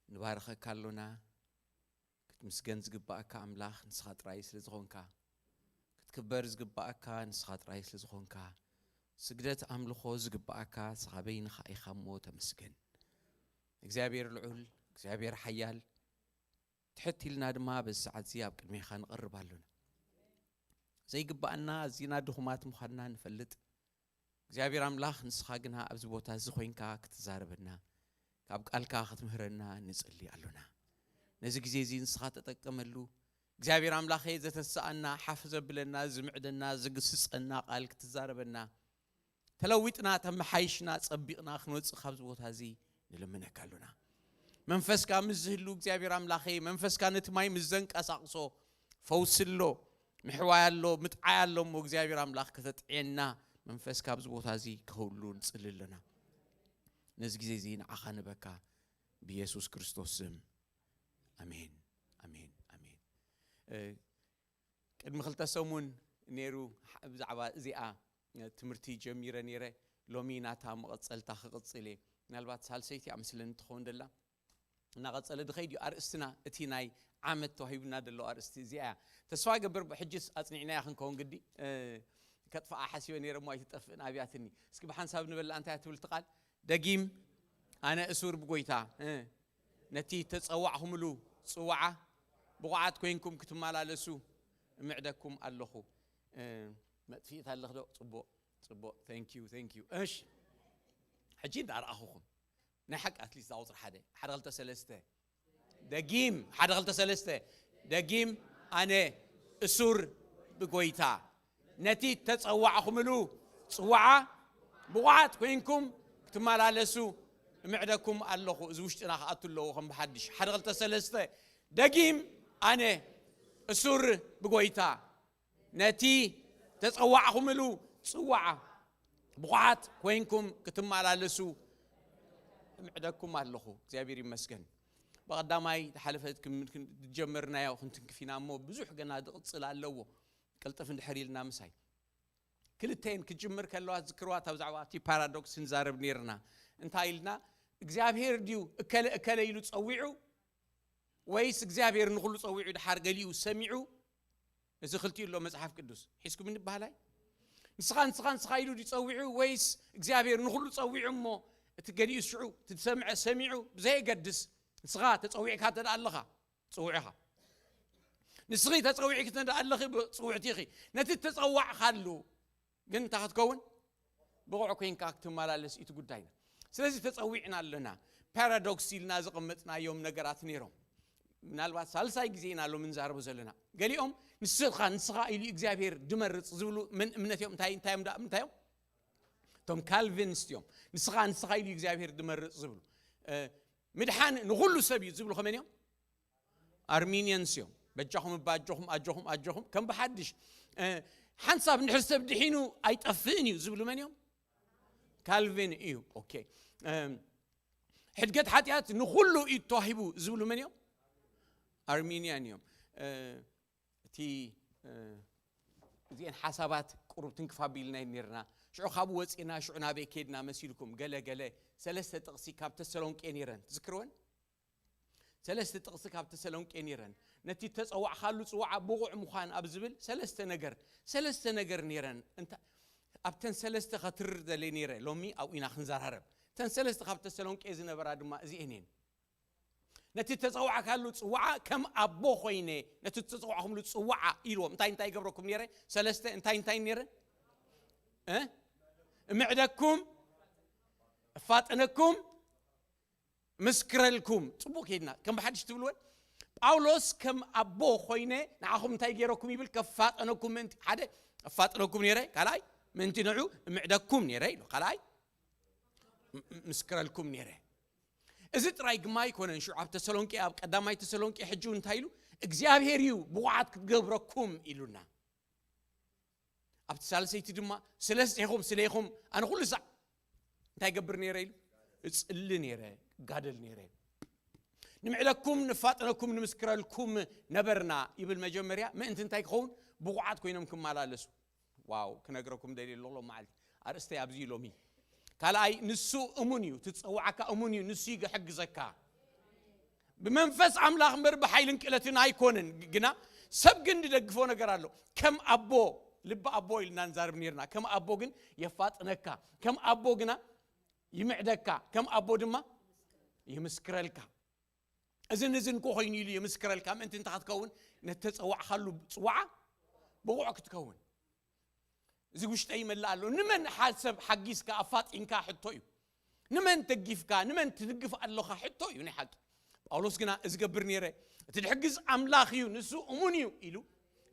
ንባርኸካ ኣሎና። ክትምስገን ዝግባኣካ ኣምላኽ ንስኻ ጥራይ ስለ ዝኾንካ፣ ክትክበር ዝግባኣካ ንስኻ ጥራይ ስለ ዝኾንካ፣ ስግደት ኣምልኾ ዝግባኣካ ንስኻ በይንኻ ኢኻ እሞ ተመስገን። እግዚኣብሔር ልዑል፣ እግዚኣብሔር ሓያል፣ ትሕት ኢልና ድማ በዚ ሰዓት እዚ ኣብ ቅድሜኻ ንቐርብ ኣሎና። ዘይግባኣና ኣዚና ድኹማት ምዃንና ንፈልጥ። እግዚኣብሔር ኣምላኽ ንስኻ ግና ኣብዚ ቦታ እዚ ኮይንካ ክትዛረበና፣ ካብ ቃልካ ክትምህረና ንጽሊ ኣሎና። ነዚ ግዜ እዚ ንስኻ ተጠቀመሉ። እግዚኣብሔር ኣምላኸ ዘተስኣና፣ ሓፍ ዘብለና፣ ዝምዕደና፣ ዝግስጸና ቃል ክትዛረበና፣ ተለዊጥና፣ ተመሓይሽና፣ ጸቢቕና ክንወጽእ ካብዚ ቦታ እዚ ንልምነካ ኣሎና። መንፈስካ ምስ ዝህሉ እግዚኣብሔር ኣምላኸ፣ መንፈስካ ነቲ ማይ ምስ ዘንቀሳቕሶ፣ ፈውሲ ኣሎ፣ ምሕዋይ ኣሎ፣ ምጥዓይ ኣሎ እሞ እግዚኣብሔር ኣምላኽ ከተጥዕየና መንፈስካ ኣብዚ ቦታ እዚ ክህሉ ንጽሊ ኣለና። ነዚ ግዜ እዚ ንዓኻ ንበካ ብየሱስ ክርስቶስ ስም። ኣሜን፣ ኣሜን፣ ኣሜን። እ፣ ቅድሚ ክልተ ሰሙን ነይሩ፣ ሕ-፣ ብዛዕባ እዚኣ ትምህርቲ ጀሚረ ነይረ። ሎሚ ናታ መቐጸልታ ክቕጽል እየ። ምናልባት ሳልሰይቲ እያ መስለኒ ትኸውን ደላ። እናቐጸለ ድኸይድ እዩ ኣርእስትና። እቲ ናይ ዓመት ተዋሂቡና ዘሎ ኣርእስቲ እዚኣ እያ። ተስፋ እገብር ብሕጅስ ኣጽኒዕናያ ክንከውን ግዲ። እ፣ ከጥፍኣ ሓሲበ ነይረ እሞ ኣይትጠፍእን ኣብያትኒ። እስኪ ብሓንሳብ ንበላ። እንታይ እያ ትብል እቲ ቃል? ደጊም ኣነ እሱር ብጎይታ፣ እ፣ ነቲ ተጸዋዕኹምሉ ጽዋዓ ብቑዓት ኮይንኩም ክትመላለሱ እምዕደኩም ኣለኹ። እ፣ መጥፊኢት ኣለኽ ዶ? ጽቡቕ፣ ጽቡቕ። Thank you, thank you። እሺ፣ ሕጂ እንዳረኣኹኹም ናይ ሓቂ ኣትሊስት ቁጽሪ ሓደ፣ ሓደ ክልተ ሰለስተ። ደጊም፣ ሓደ ክልተ ሰለስተ። ደጊም ኣነ እሱር ብጎይታ ነቲ ተጸዋዕኹምሉ ጽዋዓ ብቑዓት ኮይንኩም ክትመላለሱ እምዕደኩም ኣለኹ። እዚ ውሽጥና ክኣቱ ኣለዎ ከም ብሓድሽ። ሓደ ክልተ ሰለስተ። ደጊም ኣነ እሱር ብጎይታ ነቲ ተጸዋዕኹምሉ ጽዋዓ ብቑዓት ኮይንኩም ክትመላለሱ እምዕደኩም ኣለኹ። እግዚኣብሔር ይመስገን። ብቐዳማይ ዝሓለፈት ክም-፣ ክም-፣ ዝጀመርናዮ ክንትንክፍ ኢና እሞ ብዙሕ ገና ዝቕጽል ኣለዎ። ቅልጥፍ እንድሕር ኢልና ምሳይ። ክልተን ክጅምር ከለዋ ዝክርዋ፣ ኣብ ዛዕባ እቲ ፓራዶክስ ንዛረብ ነይርና። እንታይ ኢልና? እግዚኣብሔር ድዩ እከለ እከለ ኢሉ ጸዊዑ፣ ወይስ እግዚኣብሔር ንኹሉ ጸዊዑ ድሓር ገሊኡ ሰሚዑ? እዚ ክልቲኡ ኣሎ መጽሓፍ ቅዱስ። ሒዝኩም እንበሃላይ? ንስኻ፣ ንስኻ፣ ንስኻ ኢሉ ድዩ ጸዊዑ፣ ወይስ እግዚኣብሔር ንኹሉ ጸዊዑ እሞ እቲ ገሊኡ ሽዑ እቲ ዝሰምዐ ሰሚዑ ብዘየገድስ ንስኻ ተጸዊዕካ እንተ ደኣ ኣለኻ፣ ጽውዕ ኢኻ። ንስኺ ተጸዊዕኪ እንተ ደኣ ኣለኺ፣ ብ-፣ ጽውዕቲ ኢኺ። ነቲ እተጸዋዕካሉ ግን እንታይ ክትከውን? ብቑዕ ኮይንካ ክትመላለስ እዩ እቲ ጉዳይና። ስለዚ ተጸዊዕና ኣለና። ፓራዶክስ ኢልና ዘቐመጥናዮም ነገራት ነይሮም። ምናልባት ሳልሳይ ግዜ ኢና ሎም እንዛረቦ ዘለና። ገሊኦም ንስኻ፣ ንስኻ ኢሉ እግዚኣብሔር ድመርጽ ዝብሉ መን እምነት እዮም? እንታይ፣ እንታይ እዮም ደኣ? እንታይ እዮም? እቶም ካልቪንስት እዮም። ንስኻ፣ ንስኻ ኢሉ እግዚኣብሔር ድመርጽ ዝብሉ። እ፣ ምድሓን ንኹሉ ሰብ እዩ ዝብሉ ከመን እዮም? ኣርሚኒየንስ እዮም። በጃኹም እባ ኣጆኹም፣ ኣጆኹም፣ ኣጆኹም። ከም ብሓድሽ፣ እ፣ ሓንሳብ እንድሕር ሰብ ድሒኑ ኣይጠፍእን እዩ ዝብሉ መን እዮም? ካልቪን እዩ። ኦኬ። እም፣ ሕድገት ሓጢኣት ንኹሉ እዩ ተዋሂቡ ዝብሉ መን እዮም? ኣርሚኒያን እዮም። እ፣ እቲ፣ እ፣ እዚአን ሓሳባት ቁሩብ ትንክፍ ኣቢልና ነይርና። ሽዑ ካብኡ ወፂና፣ ሽዑ ናበይ ከድና መሲልኩም? ገለ ገለ ሰለስተ ጥቕሲ ካብ ተሰሎንቄ ነይረን። ትዝክርወን? ሰለስተ ጥቕሲ ካብ ተሰሎንቄ ነይረን። ነቲ ተጸዋዕካሉ ጽዋዓ ብቑዕ ምዃን ኣብ ዝብል ሰለስተ ነገር፣ ሰለስተ ነገር ነይረን። እንታ-፣ ኣብተን ሰለስተ ከትርር ደልየ ነይረ። ሎሚ ኣብኡ ኢና ክንዘራረብ። እተን ሰለስተ ካብ ተሰሎንቄ ዝነበራ ድማ እዚኤን እየን። ነቲ ተጸዋዕካሉ ጽዋዓ ከም ኣቦ ኮይነ፣ ነቲ ተጸዋዕኩምሉ ጽዋዓ ኢልዎም። እንታይ እንታይ ይገብረኩም ነይረ? ሰለስተ እንታይ እንታይ ነይረ? እ? እምዕደኩም፣ እፋጠነኩም፣ ምስክረልኩም። ጽቡቕ ከይድና ከም ብሓድሽ ትብልወን። ጳውሎስ ከም ኣቦ ኮይነ ንዓኹም እንታይ ገይረኩም ይብል? ከፋጠነኩም ምእንቲ፣ ሓደ፣ እፋጠነኩም ነይረ፣ ካልኣይ፣ ምእንቲ ንዑ እምዕደኩም ነይረ ኢሉ፣ ካልኣይ፣ ም-፣ ምስክረልኩም ነይረ። እዚ ጥራይ ግማ ኣይኮነን። ሽዑ ኣብ ተሰሎንቄ፣ ኣብ ቀዳማይ ተሰሎንቄ ሕጂ እንታይ ኢሉ? እግዚኣብሔር እዩ ብቑዓት ክትገብረኩም ኢሉና። ኣብቲ ሳልሰይቲ ድማ፣ ስለስቴኹም፣ ስለይኹም፣ ኣነ ኩሉ ሳዕ እንታይ ገብር ነይረ ኢሉ? እጽሊ ነይረ፣ እጋደል ነይረ። ንምዕለኩም፣ ንፋጠነኩም፣ ንምስክረልኩም ነበርና ይብል መጀመርያ። ምእንቲ እንታይ ክኸውን? ብቑዓት ኮይኖም ክመላለሱ። ዋው፣ ክነግረኩም ደልየ ኣለኹ ሎም መዓልቲ። ኣርእስተይ ኣብዚ እዩ ሎሚ። ካልኣይ፣ ንሱ እሙን እዩ፣ ትጸውዓካ እሙን እዩ፣ ንሱ ይሕግዘካ። ብመንፈስ ኣምላኽ እምበር ብሓይልን ክእለትን ኣይኮነን። ግና ሰብ ግን ዝደግፎ ነገር ኣሎ። ከም ኣቦ፣ ልቢ ኣቦ ኢልና ንዛርብ ነርና። ከም ኣቦ ግን የፋጥነካ። ከም ኣቦ ግና ይምዕደካ። ከም ኣቦ ድማ ይምስክረልካ። እዝን እዝን እኮ ኮይኑ ኢሉ የምስክረልካ። ምእንቲ እንታይ ክትከውን? ነተጸዋዕካሉ ጽዋዓ ብቑዕ ክትከውን። እዚ ውሽጠይ ይመልእ ኣሎ። ንመን ሓሰብ ሓጊዝካ ኣፋጢንካ ሕቶ እዩ። ንመን ተጊፍካ፣ ንመን ትድግፍ ኣለኻ ሕቶ እዩ ናይ ሓቂ። ጳውሎስ ግና እዚ ገብር ነይረ፣ እቲ ድሕግዝ ኣምላኽ እዩ፣ ንሱ እሙን እዩ ኢሉ።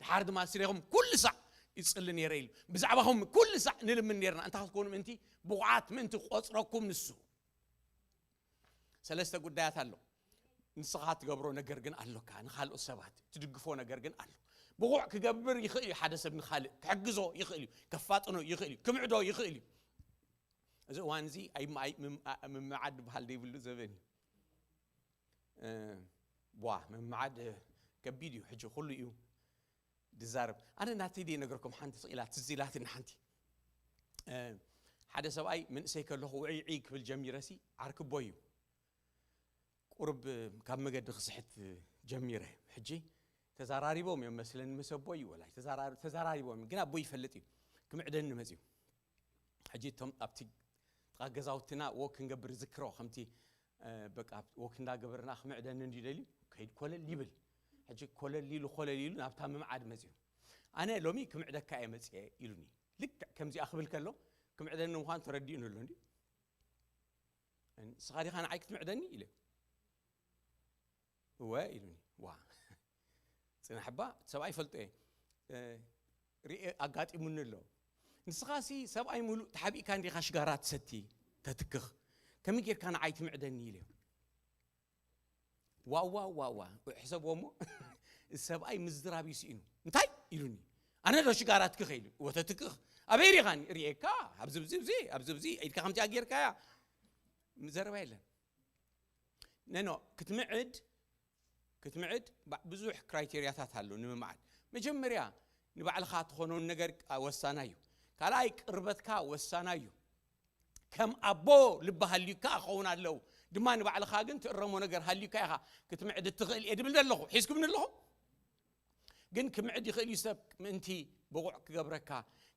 ድሓር ድማ ስሌኹም ኩሉ ሳዕ ይጽሊ ነይረ ኢሉ። ብዛዕባኹም ኩሉ ሳዕ ንልምን ነርና። እንታይ ክትኮኑ ምእንቲ ብቑዓት ምእንቲ ቆጽረኩም ንሱ። ሰለስተ ጉዳያት ኣሎ። ንስኻ ትገብሮ ነገር ግን ኣሎካ፣ ንኻልኦት ሰባት ትድግፎ ነገር ግን ኣሎ። ብቑዕ ክገብር ይኽእል እዩ፣ ሓደ ሰብ ንኻልእ ክሕግዞ ይኽእል እዩ፣ ከፋጥኖ ይኽእል እዩ፣ ክምዕዶ ይኽእል እዩ። እዚ እዋን እዚ ኣይም-፣ ኣይ-፣ ምም-፣ ኣ-፣ ምምዓድ ዝበሃል ዘይብሉ ዘበን እዩ። እ፣ ቧ፣ ምምዓድ ከቢድ እዩ። ሕጂ ኩሉ እዩ ዝዛረብ። ኣነ ናተይ ድየ ነገርኩም ሓንቲ ስቕ ኢላ ትዝ ኢላትኒ ሓንቲ። እ፣ ሓደ ሰብኣይ መንእሰይ ከለኹ ውዕይ ዕይ ክብል ጀሚረሲ ዓርክቦ እዩ። ቁርብ ካብ መገዲ ክስሕት ጀሚረ። ሕጂ ተዘራሪቦም እዮም መስለኒ ምስ ኣቦይ ወላ ተዘራር-፣ ተዘራሪቦም ግን ኣቦይ ይፈልጥ እዩ። ክምዕደኒ መጽዩ። ሕጂ እቶም ኣብቲ ጥቓ ገዛውትና ወክ ክንገብር ዝክሮ ከምቲ፣ እ፣ በቃ ወክ እንዳገበርና ክምዕደኒ እንዲደልዩ ከይድ ኮለል ይብል። ሕጂ ኮለል ኢሉ ኮለል ኢሉ ናብታ ምምዓድ መጽዩ። ኣነ ሎሚ ክምዕደካ እየ መጽየ ኢሉኒ። ልክዕ ከምዚኣ ክብል ከሎ ክምዕደኒ ምዃኑ ተረዲኡኒ ኣሎ እንዲ። ንስኻ ዲኻ ንዓይ ክትምዕደኒ ኢለ። እወ ኢሉኒ። ዋ፣ ጽናሕ እባ፣ እቲ ሰብኣይ ይፈልጦ እየ። እ፣ ርኤ ኣጋጢሙኒ ኣሎ። ንስኻሲ ሰብኣይ ሙሉእ ተሓቢእካ እንዲኻ ሽጋራ ትሰቲ፣ ተትክኽ። ከመይ ጌርካ ንዓይ ትምዕደኒ ኢለ። ዋ፣ ዋ፣ ዋ፣ ዋ፣ ሕሰብዎ እሞ፣ እዚ ሰብኣይ ምዝራብ እዩ ስኢኑ። እንታይ ኢሉኒ? ኣነ ዶ ሽጋራ ትክኽ ኢሉ? እወ ተትክኽ። ኣበይ ሪኻኒ? ርኤካ፣ ኣብዚ፣ ኣብዚ፣ ኣብዚ፣ ኣብዚ፣ ኣብዚ፣ ኢድካ ከምዚኣ ጌርካያ። ዘረባ የለን። ነኖ፣ ክትምዕድ፣ ክትምዕድ ባ-፣ ብዙሕ ክራይቴርያታት ኣሎ ንምምዓድ። መጀመርያ ንባዕልኻ ትኾኖን ነገር ወሳናይ እዩ። ካልኣይ ቅርበትካ ወሳናይ እዩ። ከም ኣቦ ልቢ ሃልዩካ ክኸውን ኣለዉ። ድማ ንባዕልኻ ግን ትእረሞ ነገር ሃልዩካ ኢኻ ክትምዕድ እትኽእል እየ ድብል ዘለኹ። ሒዝኩምኒ ኣለኹም? ግን ክምዕድ ይኽእል እዩ ሰብ ምእንቲ ብቑዕ ክገብረካ፣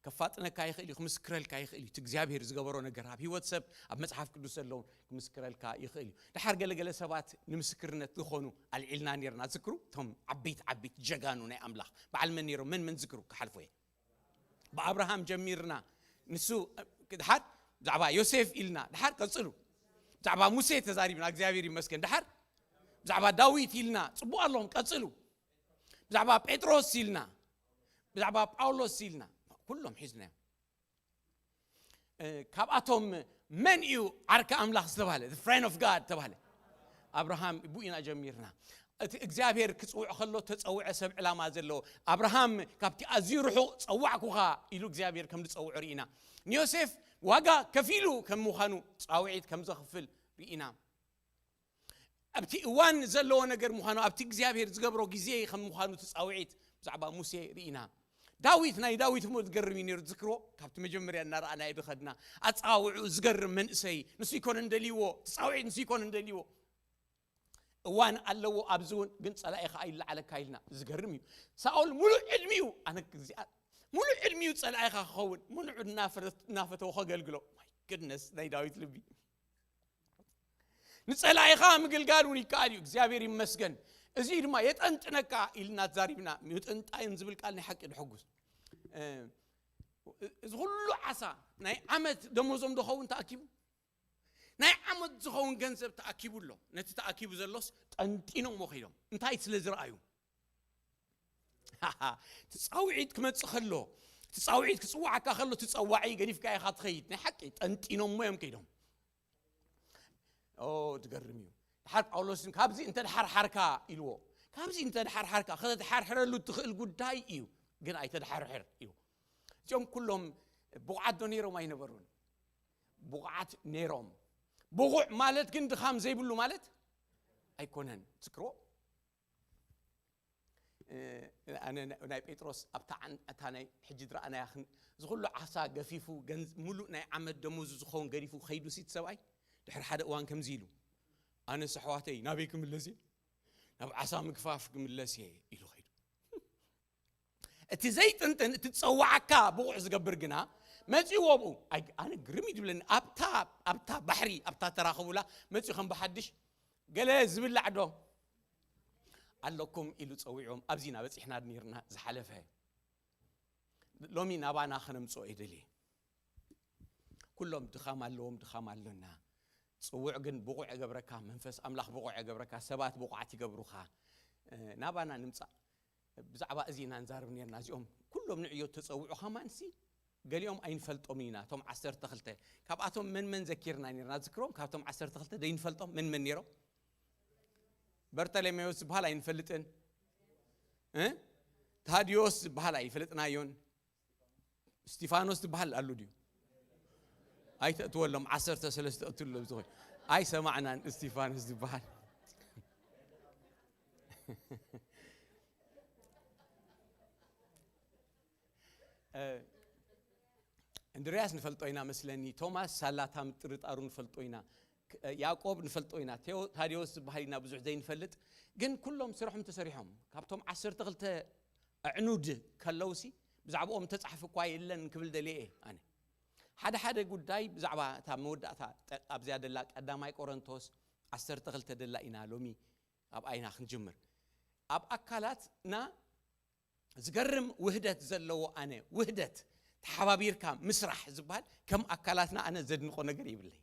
ከፋጥነካ ይኽእል እዩ፣ ክምስክረልካ ይኽእል እዩ። እቲ እግዚኣብሔር ዝገበሮ ነገር ኣብ ህይወት ሰብ፣ ኣብ መጽሓፍ ቅዱስ ዘለውን ክምስክረልካ ይኽእል እዩ። ድሓር ገለገለ ሰባት ንምስክርነት ዝኾኑ ኣልዒልና ነርና። ዝክሩ እቶም ዓበይቲ ዓበይቲ ጀጋኑ ናይ ኣምላኽ። በዓል መን ነይሮም? መን መን ዝክሩ? ክሓልፎ እየ። ብኣብርሃም ጀሚርና። ንሱ ድሓር ብዛዕባ ዮሴፍ ኢልና። ድሓር ቀጽሉ። ብዛዕባ ሙሴ ተዛሪብና። እግዚኣብሔር ይመስገን። ድሓር ብዛዕባ ዳዊት ኢልና። ጽቡቕ ኣለኹም። ቀጽሉ። ብዛዕባ ጴጥሮስ ኢልና። ብዛዕባ ጳውሎስ ኢልና። ኩሎም ሒዝናዮም። እ፣ ካብኣቶም መን እዩ ዓርኪ ኣምላኽ ዝተባህለ? The friend of God ተባህለ። ኣብርሃም ብኡ ኢና ጀሚርና። እቲ እግዚኣብሔር ክጽውዕ ከሎ ተጸውዐ ሰብ ዕላማ ዘለዎ። ኣብርሃም ካብቲ ኣዝዩ ርሑቕ ጸዋዕኩኻ ኢሉ እግዚኣብሔር ከም ዝጸውዖ ርኢና። ንዮሴፍ ዋጋ ከፊሉ ከም ምዃኑ ጻውዒት ከም ዘኽፍል ርኢና። ኣብቲ እዋን ዘለዎ ነገር ምዃኑ፣ ኣብቲ እግዚኣብሔር ዝገብሮ ግዜ ከም ምዃኑ እቲ ጻውዒት ብዛዕባ ሙሴ ርኢና። ዳዊት፣ ናይ ዳዊት እሞ ዝገርም እዩ ነይሩ። ዝክሮ ካብቲ መጀመርያ እናረኣናዮ ዝኸድና ኣጻውዕኡ ዝገርም መንእሰይ፣ ንሱ ይኮነ እንደልይዎ፣ እቲ ጻውዒት ንሱ ይኮነ እንደልይዎ። እዋን ኣለዎ ኣብዚ እውን፣ ግን ጸላኢ ከኣ ይለዓለካ ኢልና። ዝገርም እዩ። ሳኦል ሙሉእ ዕድሚኡ፣ ኣነ እግዚኣብሔር፣ ሙሉእ ዕድሚኡ ጸላኢኻ ክኸውን፣ ሙሉእ እናፈረ-፣ እናፈተወ ከገልግሎ። My goodness፣ ናይ ዳዊት ልቢ። ንጸላኢኻ ምግልጋል እውን ይከኣል እዩ። እግዚኣብሔር ይመስገን። እዚ ድማ የጠንጥነካ ኢልና ተዛሪብና። ምጥንጣይን ዝብል ቃል ናይ ሓቂ ድሕጉስ። እ፣ እዚ ኩሉ ዓሳ ናይ ዓመት ደሞዞም ዶ ኸውን ተኣኪቡ? ናይ ዓመት ዝኸውን ገንዘብ ተኣኪቡ ኣሎ። ነቲ ተኣኪቡ ዘሎስ ጠንጢኖሞ ከይዶም። እንታይ ስለ ዝረኣዩ? ትጻውዒት ክመጽእ ከሎ፣ ትጻውዒት ክጽዋዓካ ከሎ፣ ትጸዋዒ ገዲፍካ ኢኻ ትኸይድ። ናይ ሓቂ ጠንጢኖሞ እዮም ከይዶም። ኦ፣ ትገርም እዩ። ድሓር ጳውሎስ ካብዚ እንተ ድሓርሓርካ ኢልዎ። ካብዚ እንተ ድሓርሓርካ፣ ከተድሓርሕረሉ እትኽእል ጉዳይ እዩ። ግን ኣይተድሓርሕር እዩ። እዚኦም ኩሎም ብቑዓት ዶ ነይሮም ኣይነበሩን? ብቑዓት ነይሮም። ብቑዕ ማለት ግን ድኻም ዘይብሉ ማለት ኣይኮነን። ትዝክርዎ? እ፣ ኣነ ና-፣ ናይ ጴጥሮስ ኣብታ ዓን-፣ እታ ናይ ሕጂ ዝረኣናያ ክን-፣ እዚ ኩሉ ዓሳ ገፊፉ፣ ገንዝ-፣ ሙሉእ ናይ ዓመት ደሞዙ ዝኸውን ገዲፉ ከይዱ ሲት ሰብኣይ፣ ድሕሪ ሓደ እዋን ከምዚ ኢሉ፣ "ኣነስ ኣሕዋተይ ናበይ ክምለስ እየ?" ናብ ዓሳ ምግፋፍ ክምለስ እየ ኢሉ ኸይዱ። እቲ ዘይጥንጥን፣ እቲ ዝጸዋዓካ ብቑዕ ዝገብር ግና መጺኡ ኣብኡ። ኣይ፣ ኣነ ግርም እዩ ዝብለኒ። ኣብታ፣ ኣብታ ባሕሪ፣ ኣብታ ተራኸቡላ መጺኡ ከም ብሓድሽ ገለ ዝብላዕ ዶ ኣለኩም ኢሉ ጸዊዖም። ኣብዚና በጺሕና ነርና ዝሓለፈ። ሎሚ ናባና ከነምጽኦ ይደልየ። ኩሎም ድኻም ኣለዎም፣ ድኻም ኣሎና። ጽውዕ ግን ብቑዕ ይገብረካ፣ መንፈስ ኣምላኽ ብቑዕ ይገብረካ፣ ሰባት ብቑዓት ይገብሩኻ። እ፣ ናባና ንምጻእ። ብዛዕባ እዚ ኢና ንዛረብ ነርና። እዚኦም ኩሎም ንዕዮ ተጸውዑ ከማንሲ ገሊኦም ኣይንፈልጦምን ኢና። እቶም ዓሰርተ ክልተ ካብኣቶም መን መን ዘኪርና ነርና? ዝክሮም ካብቶም ዓሰርተ ክልተ ዘይንፈልጦም መን መን ነይሮም? በርተለሜዎስ ዝበሃል ኣይንፈልጥን። እ? ታዲዮስ ዝበሃል ኣይፈልጥናዮን። እስቲፋኖስ ዝበሃል ኣሉ ድዩ? ኣይተእትወሎም፣ ዓሰርተ ሰለስተ እትሉ ኣብዚ ኮይኑ። ኣይሰማዕናን እስቲፋኖስ ዝበሃል። እ፣ እንድርያስ ንፈልጦ ኢና መስለኒ፣ ቶማስ ሳላታ ምጥርጣሩ ንፈልጦ ኢና፣ ክ-፣ ያዕቆብ ንፈልጦ ኢና፣ ቴዎ-፣ ታዲዎስ ዝበሃል ኢና ብዙሕ ዘይንፈልጥ፣ ግን ኩሎም ስርሖም ተሰሪሖም። ካብቶም ዓሰርተ ክልተ ኣዕኑድ ከለውሲ ብዛዕባኦም ተጻሕፊ እኳ የለን ክብል ደልየ እየ ኣነ። ሓደ ሓደ ጉዳይ ብዛዕባ እታ መወዳእታ ጠ-፣ ኣብዚኣ ደላ ቀዳማይ ቆሮንቶስ ዓሰርተ ክልተ ደላ ኢና ሎሚ ኣብ ኣይና ክንጅምር። ኣብ ኣካላትና ዝገርም ውህደት ዘለዎ ኣነ፣ ውህደት፣ ተሓባቢርካ ምስራሕ ዝበሃል ከም ኣካላትና ኣነ ዘድንቆ ነገር ይብለይ።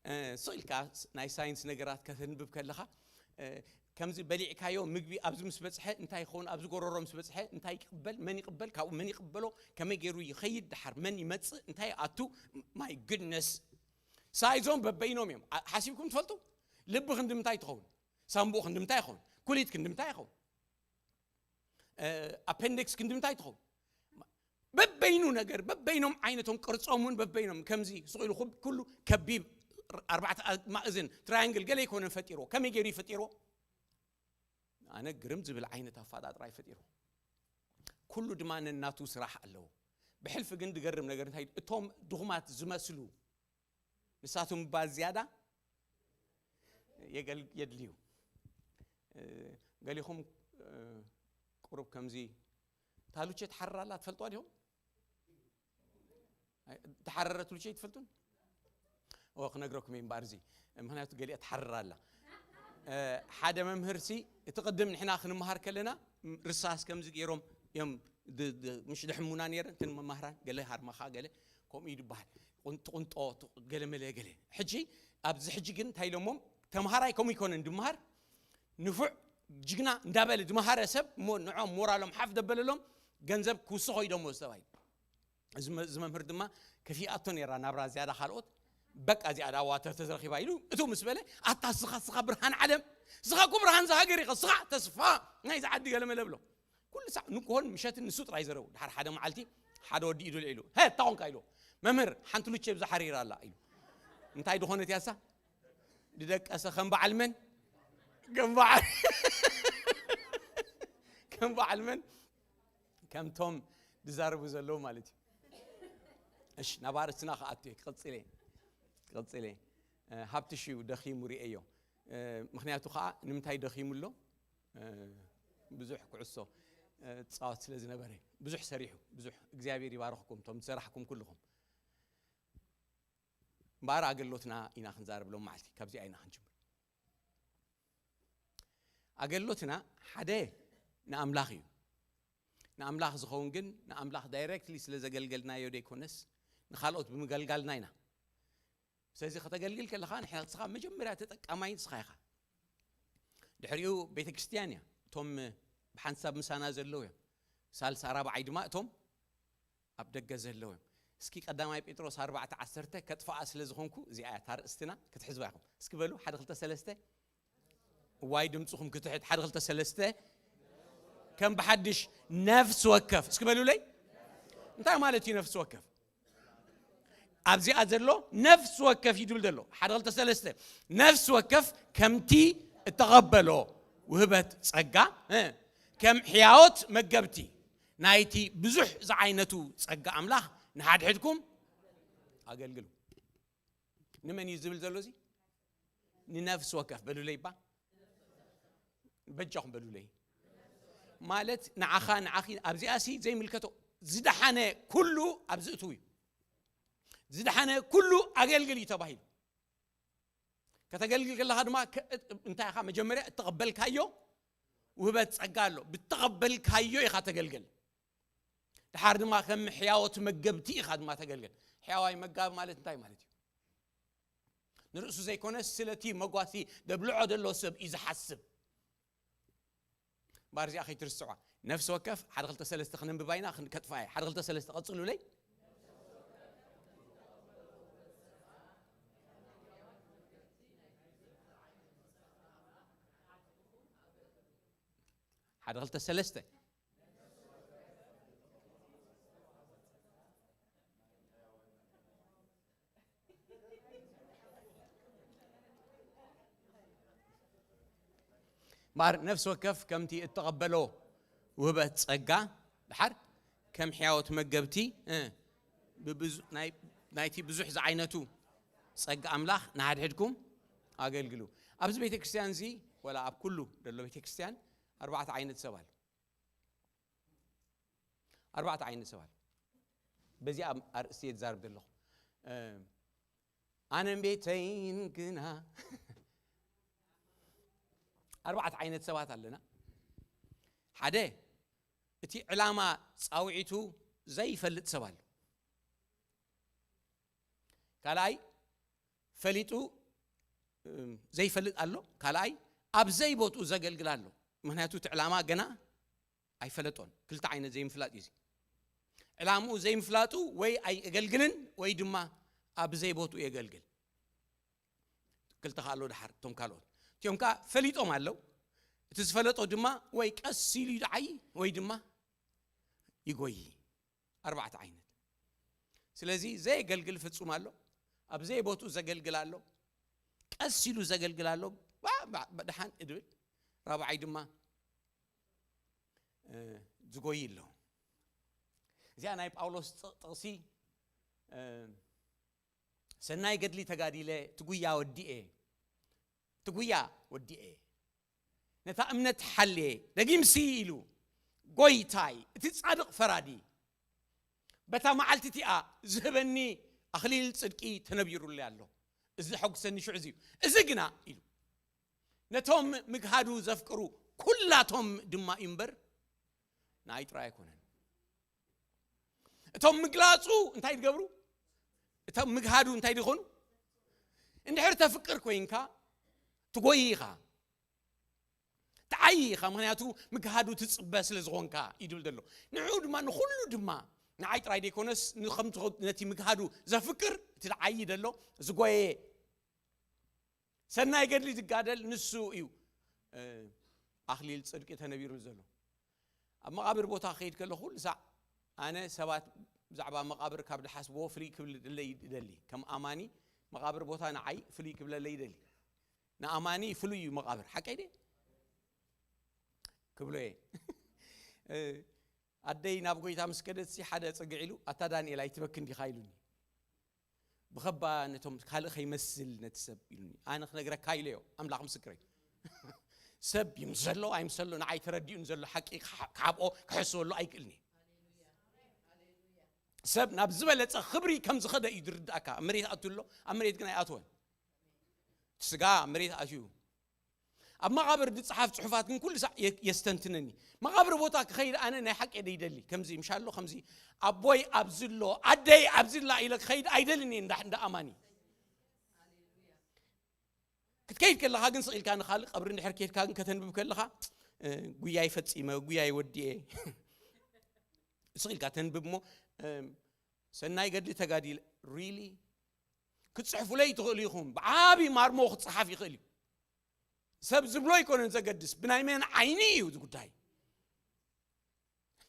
እ፣ ስቕ ኢልካ ስ-፣ ናይ ሳይንስ ነገራት ከተንብብ ከለኻ፣ እ፣ ከምዚ በሊዕካዮ ምግቢ ኣብዚ ምስ በጽሐ እንታይ ይኸውን፣ ኣብዚ ጎረሮ ምስ በጽሐ እንታይ ይቅበል፣ መን ይቅበል፣ ካብኡ መን ይቅበሎ፣ ከመይ ገይሩ ይኸይድ፣ ደሓር መን ይመጽእ፣ እንታይ ኣቱ፣ my goodness። ሳይዞም በበይኖም እዮም። ኣ-፣ ሓሲብኩም ትፈልጡ? ልቢ ክንዲ ምንታይ ትኸውን? ሳምቡእ ክንዲ ምንታይ ይኸውን? ኩሊት ክንዲ ምንታይ ይኸውን? እ፣ ኣፔንዲክስ ክንዲ ምንታይ ትኸውን? በበይኑ ነገር፣ በበይኖም ዓይነቶም፣ ቅርጾም እውን በበይኖም፣ ከምዚ ስቕ ኢሉ ኩብ-፣ ኩሉ ከቢብ፣ ኣርባዕተ ኣ-፣ ማእዝን፣ ትራያንግል፣ ገለ ኣይኮነን ፈጢርዎ። ከመይ ገይሩ እዩ ፈጢርዎ? ኣነ ግርም ዝብል ዓይነት ኣፈጣጥራ እዩ ፈጢርዎ። ኩሉ ድማ ነናቱ ስራሕ ኣለዎ። ብሕልፊ ግን ዝገርም ነገር እንታይ እዩ? እቶም ድኹማት ዝመስሉ ንሳቶም እባ ዝያዳ የገል-፣ የድልዩ። እ፣ ገሊኹም፣ እ፣ ቁሩብ ከምዚ፣ እታ ሉቼ ትሓርር ኣላ ትፈልጥዋ ዲኹም? ኣይ፣ ተሓረረት ሉቼ ትፈልጡን? ኦ፣ ክነግረኩም እየ እምበኣር እዚ፣ ምኽንያቱ ገሊኣ ትሓርር ኣላ። እ፣ ሓደ መምህር ሲ፣ እቲ ቅድም ንሕና ክንመሃር ከለና፣ ም-፣ ርሳስ ከምዚ ገይሮም እዮም ድ-፣ ድ-፣ ምሽ ድሕሙና ነይረን፣ እተን መማህራን፣ ገለ ሃርማኻ፣ ገለ ከምኡ እዩ ዝበሃል። ቁን-፣ ትቁንጦ፣ ት-፣ ገለ መለ ገለ። ሕጂ፣ ኣብዚ ሕጂ ግን እንታይ ኢሎሞም? ተምሃራይ ከምኡ ይኮነን ድመሃር፣ ንፉዕ፣ ጅግና እንዳበለ ድመሃረ ሰብ፣ እሞ ንዖም ሞራሎም ሓፍ ደበለሎም፣ ገንዘብ ክውስኾ ኢዶሞ ዝተባሂሉ። እዚ መ-፣ እዚ መምህር ድማ ከፊኣቶ ነይራ ናብራ ዝያዳ ካልኦት። በቃ እዚኣ ዳዋ ተተረኺባ ኢሉ እቱ ምስ በለ፣ ኣታ ስኻ፣ ስኻ ብርሃን ዓለም፣ ስኻ እኮ ብርሃን ዝሃገር ኢኻ፣ ስኻ ተስፋ ናይዚ ዓዲ ገለ መለ ብሎ። ኩሉ ሳዕ ንግሆን ምሸትን ንሱ ጥራይ ዘረቡ። ድሓር ሓደ መዓልቲ ሓደ ወዲ ኢዱ ልዒሉ፣ "ሀ፣ እንታይ ኾንካ?" ኢሉ፣ "መምህር፣ ሓንቲ ሉቼ ብዛ ሓሪራ ኣላ" ኢሉ። እንታይ ድኾነት ያሳ? ድደቀሰ ከም በዓል መን? ከም በዓል፣ ከም በዓል መን? ከምቶም ዝዛረቡ ዘለዉ ማለት እዩ። እሺ፣ ናብ ኣርእስትና ክኣቱ እየ፣ ክቕጽል እየ፣ ክቕጽል እየ። እ፣ ሃብትሽ እዩ ደኺሙ ርእየዮ። እ፣ ምኽንያቱ ኸኣ ንምንታይ ደኺሙ ኣሎ? እ፣ ብዙሕ ኩዕሶ፣ እ፣ ጻወት ስለ ዝነበረ፣ ብዙሕ ሰሪሑ፣ ብዙሕ። እግዚኣብሔር ይባርኽኩም፣ እቶም ዝሰራሕኩም ኩልኹም። እምበኣር ኣገሎትና ኢና ክንዛረብ ሎም መዓልቲ፣ ካብዚኣ ኢና ክንጅምር። ኣገሎትና ሓደ ንኣምላኽ እዩ። ንኣምላኽ ዝኸውን ግን ንኣምላኽ ዳይሬክትሊ ስለ ዘገልገልናዮ ደይኮነስ፣ ንኻልኦት ብምገልጋልና ኢና። ስለዚ ከተገልግል ከለኻ ንሕና፣ ንስኻ መጀመርያ ተጠቃማይ ንስኻ ኢኻ። ድሕሪኡ ቤተ ክርስቲያን እያ። እቶም ብሓንሳብ ምሳና ዘለዉ እዮም። ሳልሳ ራብዓይ ድማ እቶም ኣብ ደገ ዘለዉ እዮም። እስኪ ቀዳማይ ጴጥሮስ ኣርባዕተ ዓሰርተ ከጥፍኣ ስለ ዝኾንኩ፣ እዚኣ እያ እታ ርእስትና፣ ክትሕዝዋ ኢኹም። እስኪ በሉ፣ ሓደ፣ ክልተ፣ ሰለስተ። እዋይ፣ ድምፅኹም ክትሕት። ሓደ፣ ክልተ፣ ሰለስተ። ከም ብሓድሽ፣ ነፍሲ ወከፍ። እስኪ በሉለይ። እንታይ ማለት እዩ ነፍሲ ወከፍ? ኣብዚኣ ዘሎ ነፍሲ ወከፍ እዩ ድብል ዘሎ። ሓደ፣ ክልተ፣ ሰለስተ። ነፍሲ ወከፍ ከምቲ እተቐበሎ ውህበት ጸጋ፣ እ፣ ከም ሕያዎት መገብቲ ናይቲ ብዙሕ ዝዓይነቱ ጸጋ ኣምላኽ ንሓድሕድኩም ኣገልግሉ። ንመን እዩ ዝብል ዘሎ እዚ? ንነፍሲ ወከፍ። በሉለይ እባ። በጃኹም በሉለይ። ማለት ንዓኻ ንዓኺ ኣብዚኣሲ ዘይምልከቶ፣ ዝደሓነ ኩሉ ኣብዚ እትው እዩ። ዝደሓነ ኩሉ ኣገልግል እዩ ተባሂሉ። ከተገልግል ከለኻ ድማ ከ- እንታይ ኢኻ መጀመርያ እተቐበልካዮ ውህበት ጸጋ ኣሎ። ብተቐበልካዮ ኢኻ ተገልግል። ድሓር ድማ ከም ሕያዎት መገብቲ ኢኻ ድማ ተገልግል። ሕያዋይ መጋቢ ማለት እንታይ ማለት እዩ? ንርእሱ ዘይኮነ ስለቲ መጓሲ ደብልዖ ዘሎ ሰብ እዩ ዝሓስብ። ባርዚኣ ከይትርስዖ። ነፍሲ ወከፍ ሓደ ክልተ ሰለስተ ክነንብባ ኢና። ከጥፋ እየ። ሓደ ክልተ ሰለስተ ቀጽሉለይ። ሓደ ክልተ ሰለስተ። እምበኣር ነፍሲ ወከፍ ከምቲ እተቐበሎ ውህበት ጸጋ ድሓር ከም ሕያዎት መገብቲ እ፣ ብብዙ- ናይ- ናይቲ ብዙሕ ዝዓይነቱ ጸጋ ኣምላኽ ንሓድሕድኩም ኣገልግሉ። ኣብዚ ቤተ ክርስቲያን እዚ ወላ ኣብ ኩሉ ዘሎ ቤተ ክርስቲያን ኣርባዕተ ዓይነት ሰብ ኣሎ። ኣርባዕተ ዓይነት ሰብ ኣሎ። በዚኣ ኣርእስቲ እየ ዝዛረብ ዘለኹ። ኣነን ቤተይን ግና ኣርባዕተ ዓይነት ሰባት ኣለና። ሓደ እቲ ዕላማ ጻውዒቱ ዘይፈልጥ ሰብ ኣሎ። ካልኣይ ፈሊጡ ዘይፈልጥ ኣሎ። ካልኣይ ኣብ ዘይቦትኡ ዘገልግል ኣሎ። ምክንያቱ እቲ ዕላማ ገና ኣይፈለጦን። ክልተ ዓይነት ዘይምፍላጥ እዩ። ዕላምኡ ዘይምፍላጡ ወይ ኣይእገልግልን ወይ ድማ ኣብ ዘይቦትኡ የገልግል። ክልተ ከ ኣሎ ድሓር እቶም ካልኦት እቲኦም ከ ፈሊጦም ኣለዉ። እቲ ዝፈለጦ ድማ ወይ ቀስ ኢሉ ይድዓይ ወይ ድማ ይጎይ። ኣርባዕተ ዓይነት። ስለዚ ዘየገልግል ፍጹም ኣሎ፣ ኣብ ዘይቦትኡ ዘገልግል ኣሎ፣ ቀስ ኢሉ ዘገልግል ኣሎ፣ ደሓን እድብል ራብዓይ ድማ ዝጎይ ኣሎ። እዚኣ ናይ ጳውሎስ ጥቕሲ፣ ሰናይ ገድሊ ተጋዲለ ትጉያ ወዲኤ ትጉያ ወዲኤ ነታ እምነት ሓልየ ደጊምሲ ኢሉ፣ ጎይታይ እቲ ጻድቕ ፈራዲ በታ መዓልቲ እቲኣ ዝህበኒ ኣኽሊል ጽድቂ ተነቢሩለይ ኣሎ። እዚ ዘሐጉሰኒ ሽዑ እዚ እዩ። እዚ ግና ኢሉ ነቶም ምግሃዱ ዘፍቅሩ ኩላቶም ድማ እዩ እምበር ንኣይ ጥራይ ኣይኮነን። እቶም ምግላጹ እንታይ ትገብሩ? እቶም ምግሃዱ እንታይ ድኾኑ? እንድሕር ተፍቅር ኮይንካ ትጎይ ኢኻ፣ ትዓይ ኢኻ። ምክንያቱ ምግሃዱ ትጽበ ስለ ዝኾንካ እዩ ድብል ዘሎ። ንዕኡ ድማ ንኹሉ ድማ ንዓይ ጥራይ ደይኮነስ ንከምቲ ነቲ ምግሃዱ ዘፍቅር እቲ ትዓይ ደሎ ዝጎየ ሰናይ ገድሊ ዝጋደል ንሱ እዩ ኣኽሊል ጽድቂ ተነቢሩ ዘሎ። ኣብ መቓብር ቦታ ክኸይድ ከለኹ ኩሉ ሳዕ ኣነ ሰባት ብዛዕባ መቓብር ካብ ዝሓስብዎ ፍልይ ክብል ደለይ ይደሊ። ከም ኣማኒ መቓብር ቦታ ንዓይ ፍልይ ክብለለይ ይደሊ። ንኣማኒ ፍሉይ እዩ መቓብር። ሓቀይ ድየ? ክብሎ እየ። ኣደይ ናብ ጎይታ ምስ ከደትሲ ሓደ ጽግዕ ኢሉ ኣታ ዳንኤል ኣይትበክን ዲኻ ኢሉኒ። ብኸባ ነቶም ካልእ ከይመስል ነቲ ሰብ ኢሉኒ። ኣነ ክነግረካ ኢለዮ፣ ኣምላኽ ምስክረይ። ሰብ ይምሰሎ ኣይምሰሎ ንዓይ ተረዲኡን ዘሎ ሓቂ ክሓ- ክሓብኦ ክሕስበሉ ኣይክእልኒ። ሰብ ናብ ዝበለጸ ክብሪ ከም ዝኸደ እዩ ዝርድኣካ። ኣብ መሬት ኣትዩ ኣሎ፣ ኣብ መሬት ግን ኣይኣትወን። እቲ ስጋ ኣብ መሬት ኣትዩ ኣብ መቓብር ዝጸሓፍ ጽሑፋት ግን ኩሉ ሳዕ የ- የስተንትነኒ። መቓብር ቦታ ክኸይድ ኣነ ናይ ሓቂ ደይደሊ ከምዚ ምሻሎ ከምዚ ኣቦይ ኣብዚ ኣሎ ኣደይ ኣብዚ ኣላ ኢለ ክኸይድ ኣይደልን እየ እንዳ እንዳ ኣማኒ። ክትከይድ ከለኻ ግን ስቕ ኢልካ ንኻልእ ቀብሪ እንድሕር ከይድካ ግን ከተንብብ ከለኻ እ፣ ጉያይ ፈጺመ ጉያይ ወዲኤ ስቕ ኢልካ ተንብብ እሞ እ፣ ሰናይ ገድሊ ተጋዲለ ሪሊ ክትጽሕፉለይ ትኽእሉ ኢኹም። ብዓቢ ማርሞ ክጽሓፍ ይኽእል እዩ። ሰብ ዝብሎ ኣይኮነን ዘገድስ፣ ብናይ መን ዓይኒ እዩ እዚ ጉዳይ።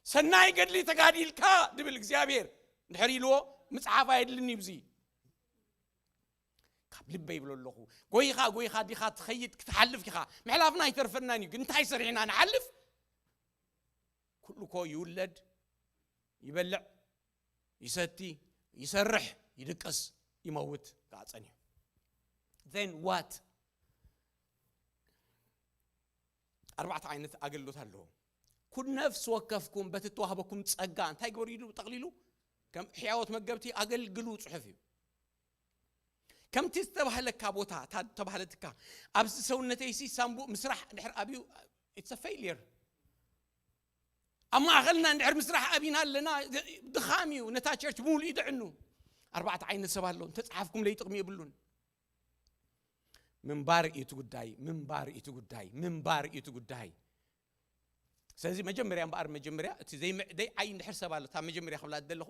ሰናይ ገድሊ ተጋዲልካ ድብል እግዚኣብሔር እንድሕር ኢልዎ ምጽሓፍ ኣየድልን እዩ። እዚ ካብ ልበይ ይብሎ ኣለኹ። ጎይኻ ጎይኻ ዲኻ ትኸይድ ክትሓልፍ ኢኻ። ምሕላፍና ኣይተርፈናን እዩ፣ ግን እንታይ ሰሪሕና ንሓልፍ? ኩሉ እኮ ይውለድ፣ ይበልዕ፣ ይሰቲ፣ ይሰርሕ፣ ይድቅስ፣ ይመውት ከዓ ጸኒሑ። Then what? ኣርባዕተ ዓይነት ኣገልግሎት ኣለዎ። ኩን ነፍሲ ወከፍኩም በቲ እተዋህበኩም ጸጋ እንታይ ግበሩ ኢሉ ጠቕሊሉ? ከም ሕያዎት መገብቲ ኣገልግሉ ጽሑፍ እዩ። ከምቲ ዝተባህለካ ቦታ፣ እታ ዝተባህለትካ፣ ኣብዚ ሰውነተይሲ ሳምቡእ ምስራሕ ድሕር ኣብዩ፣ it's a failure። ኣብ ማእኸልና እንድሕር ምስራሕ ኣብና ኣለና፣ ድኻም እዩ። ነታ ቸርች ብምሉእ ይድዕኑ። ኣርባዕተ ዓይነት ሰብ ኣሎ። እንተጽሓፍኩም ለይ ጥቕሚ የብሉን። ምንባር እዩ እቲ ጉዳይ፣ ምንባር እዩ እቲ ጉዳይ፣ ምንባር እዩ እቲ ጉዳይ። ስለዚ መጀመርያ እምበኣር፣ መጀመርያ እቲ ዘይምዕ-፣ ደይ ዓይ እንድሕር ሰብ ኣሎ፣ እታ መጀመርያ ክብላ ዝደለኹ፣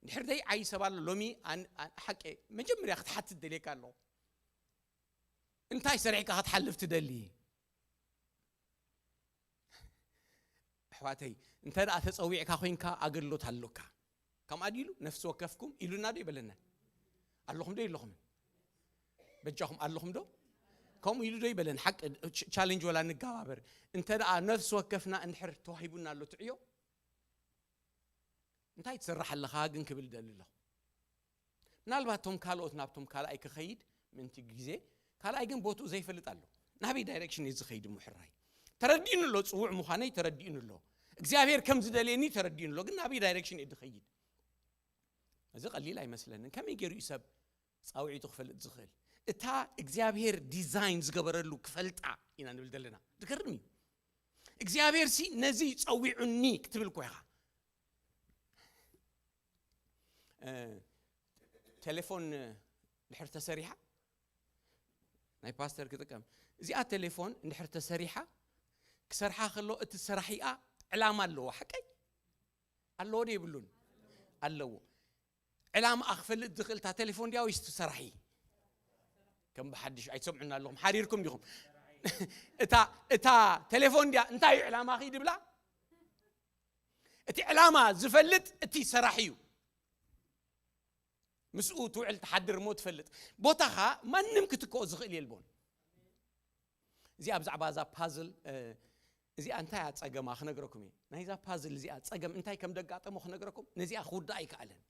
እንድሕር ደይ ዓይ ሰብ ኣሎ፣ ሎሚ ኣን-፣ ኣን-፣ ሓቂ መጀመርያ ክትሓትት ደልየካ ኣለኹ። እንታይ ሰሪሕካ ክትሓልፍ ትደሊ? ኣሕዋተይ፣ እንተ ደኣ ተጸዊዕካ ኮይንካ ኣገልግሎት ኣሎካ። ከምኣ ድዩ ኢሉ? ነፍሲ ወከፍኩም ኢሉና ዶ ይበለና? ኣለኹም ዶ የለኹምን? በጃኹም ኣለኹም ዶ? ከምኡ ኢሉ ዶ ይበለን? ሓቂ ች-፣ ቻሌንጅ ወላ ንጋባበር። እንተ ደኣ ነፍሲ ወከፍና እንድሕር ተዋሂቡና ኣሎ ትዕዮ፣ እንታይ ትሰርሕ ኣለኻ ግን ክብል ደሊ ኣለኹ። ምናልባት እቶም ካልኦት ናብቶም ካልኣይ ክኸይድ ምንቲ ግዜ፣ ካልኣይ ግን ቦትኡ ዘይፈልጥ ኣሎ። ናበይ ዳይሬክሽን እየ ዝኸይድ እሞ ሕራይ? ተረዲኡኒ ኣሎ፣ ጽዉዕ ምዃነይ ተረዲኡኒ ኣሎ። እግዚኣብሔር ከም ዝደልየኒ ተረዲኡኒ ኣሎ። ግን ናበይ ዳይሬክሽን እየ ዝኸይድ? እዚ ቀሊል ኣይመስለንን። ከመይ ገይሩ እዩ ሰብ ጻውዒቱ ክፈልጥ ዝኽእል? እታ እግዚኣብሔር ዲዛይን ዝገበረሉ ክፈልጣ ኢና ንብል ዘለና። ዝገርም እዩ። እግዚኣብሔር ሲ ነዚ ጸዊዑኒ ክትብል እኮ ኢኻ። እ፣ ቴሌፎን ድሕር ተሰሪሓ፣ ናይ ፓስተር ክጥቀም። እዚኣ ቴሌፎን እንድሕር ተሰሪሓ፣ ክሰርሓ ከሎ እቲ ሰራሒኣ ዕላማ ኣለዎ። ሓቀይ ኣለዎ ዶ የብሉን? ኣለዎ። ዕላማኣ ክፈልጥ ዝኽእል እታ ቴሌፎን ድያ ወይስ እቲ ሰራሒ? ከም ብሓድሽ ኣይትሰምዑና ኣለኹም፣ ሓሪርኩም ዲኹም? እታ፣ እታ ቴሌፎን ድያ እንታይ እዩ ዕላማኺ ድብላ? እቲ ዕላማ ዝፈልጥ እቲ ሰራሒ እዩ። ምስኡ ትውዕል ትሓድር እሞ ትፈልጥ። ቦታኻ ማንም ክትክኦ ዝኽእል የልቦን። እዚኣ ብዛዕባ እዛ ፓዝል፣ እ፣ እዚኣ እንታይ እያ ጸገማ ክነግረኩም እየ። ናይዛ ፓዝል እዚኣ ጸገም እንታይ ከም ደጋጠሞ ክነግረኩም፣ ነዚኣ ክውዳእ ኣይከኣለን።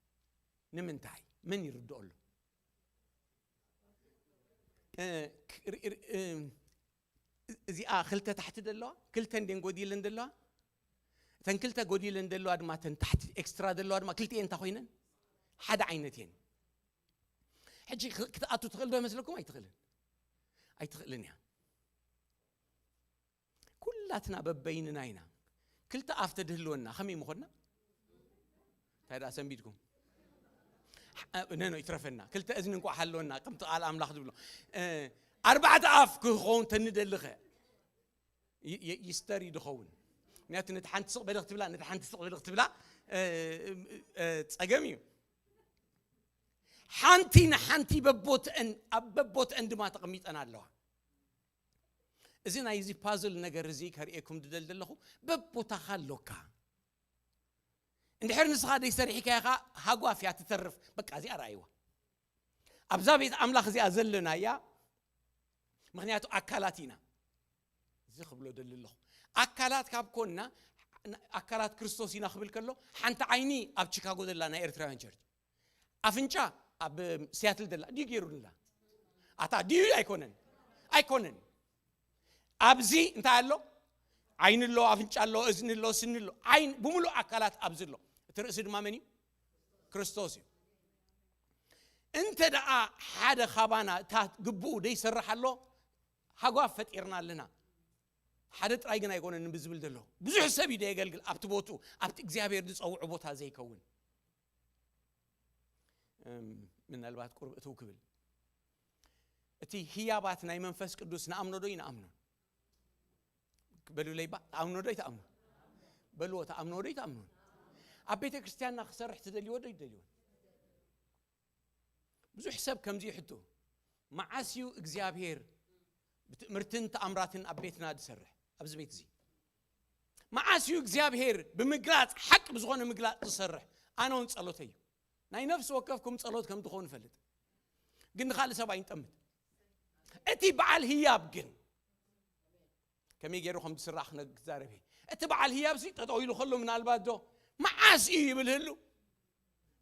ንምንታይ? መን ይርድኦ ኣሎ? እ፣ ክ-፣ ር-፣ ር-፣ እ፣ እዚኣ ክልተ ታሕቲ ዘለዋ፣ ክልተ እንዴን ጎዲለን ዘለዋ፣ እተን ክልተ ጎዲለን ዘለዋ ድማ፣ እተን ታሕቲ ኤክስትራ ዘለዋ ድማ ክልቲኤን እንታይ ኮይነን? ሓደ ዓይነት እየን። ሕጂ ክ-፣ ክትኣቱ ትኽእል ዶ ይመስለኩም? ኣይትኽእልን። ኣይትኽእልን እያ። ኩላትና በበይንና ኢና። ክልተ ኣፍ ተድህልወና ከመይ ምኾንና? እንታይ ደኣ ሰንቢድኩም? እ፣ ነኖ ይትረፈና። ክልተ እዝኒ እንኳ ሃለወና፣ ከምቲ ቃል ኣምላኽ ዝብሎ። እ፣ ኣርባዕተ ኣፍ ክኸውን ተንደልኸ? ይ-፣ ይ-፣ ይስተር እዩ ዝኸውን። ምክንያቱ ነቲ ሓንቲ ስቕ በለ ክትብላ፣ ነቲ ሓንቲ ስቕ በለ ክትብላ፣ እ፣ እ፣ ጸገም እዩ። ሓንቲ ንሓንቲ በቦትአን፣ ኣብ በቦትአን ድማ ተቐሚጠን ኣለዋ። እዚ ናይዚ ፓዝል ነገር እዚ ከርእየኩም ዝደሊ ዘለኹ፣ በቦታኻ ኣሎካ። እንድሕር ንስኻ ዘይሰሪሕካያ ኸኣ ሃጓፍ እያ ትተርፍ። በቃ እዚኣ ረኣይዋ። ኣብዛ ቤት ኣምላኽ እዚኣ ዘለና እያ። ምኽንያቱ ኣካላት ኢና። እዚ ክብሎ ደሊ ኣለኹ። ኣካላት ካብ ኮንና፣ ኣካላት ክርስቶስ ኢና ክብል ከሎ፣ ሓንቲ ዓይኒ ኣብ ቺካጎ ዘላ ናይ ኤርትራውያን ቸርች፣ ኣፍንጫ ኣብ ሲያትል ዘላ ድዩ ገይሩላ? ኣታ ድዩ ኣይኮነን? ኣይኮነን። ኣብዚ እንታይ ኣሎ? ዓይኒ ኣሎ፣ ኣፍንጫ ኣሎ፣ እዝኒ ኣሎ፣ ስኒ ኣሎ። ዓይን ብምሉእ ኣካላት ኣብዚ ኣሎ። እቲ ርእሲ ድማ መን እዩ? ክርስቶስ እዩ። እንተ ደኣ ሓደ ካባና እታ ግብኡ ደይሰርሕ ኣሎ፣ ሃጓፍ ፈጢርና ኣለና። ሓደ ጥራይ ግን ኣይኮነን ብዝብል ዘሎ። ብዙሕ ሰብ እዩ ደየገልግል ኣብቲ ቦትኡ፣ ኣብቲ እግዚኣብሔር ዝጸውዖ ቦታ ዘይከውን። እም፣ ምናልባት ቁርብ እትው ክብል። እቲ ህያባት ናይ መንፈስ ቅዱስ ንኣምኖ ዶ ይንኣምኖን? በሉለይ ባ፣ ትኣምኖ ዶ ይትኣምኖን? በልዎ፣ ትኣምኖ ዶ ይትኣምኖን? ኣብ ቤተ ክርስቲያንና ክሰርሕ ትደልይዎ ዶ ይደልይዎን? ብዙሕ ሰብ ከምዚ ይሕቱ። መዓስ እዩ እግዚኣብሔር ብትእምርትን ተኣምራትን ኣብ ቤትና ዝሰርሕ? ኣብዚ ቤት እዚ። መዓስ እዩ እግዚኣብሔር ብምግላጽ፣ ሓቂ ብዝኾነ ምግላጽ ዝሰርሕ? ኣነ እውን ጸሎተይ እዩ። ናይ ነፍሲ ወከፍኩም ጸሎት ከም ትኾኑ እፈልጥ። ግን ንኻልእ ሰብ ኣይንጠምት። እቲ በዓል ህያብ ግን ከመይ ገይሩ ከም ዝስራሕ ክነ-፣ ክዛረብ እየ። እቲ በዓል ህያብ ሲ ጠጠው ኢሉ ከሎ ምናልባት ዶ መዓስ እዩ ይብል ህሉ?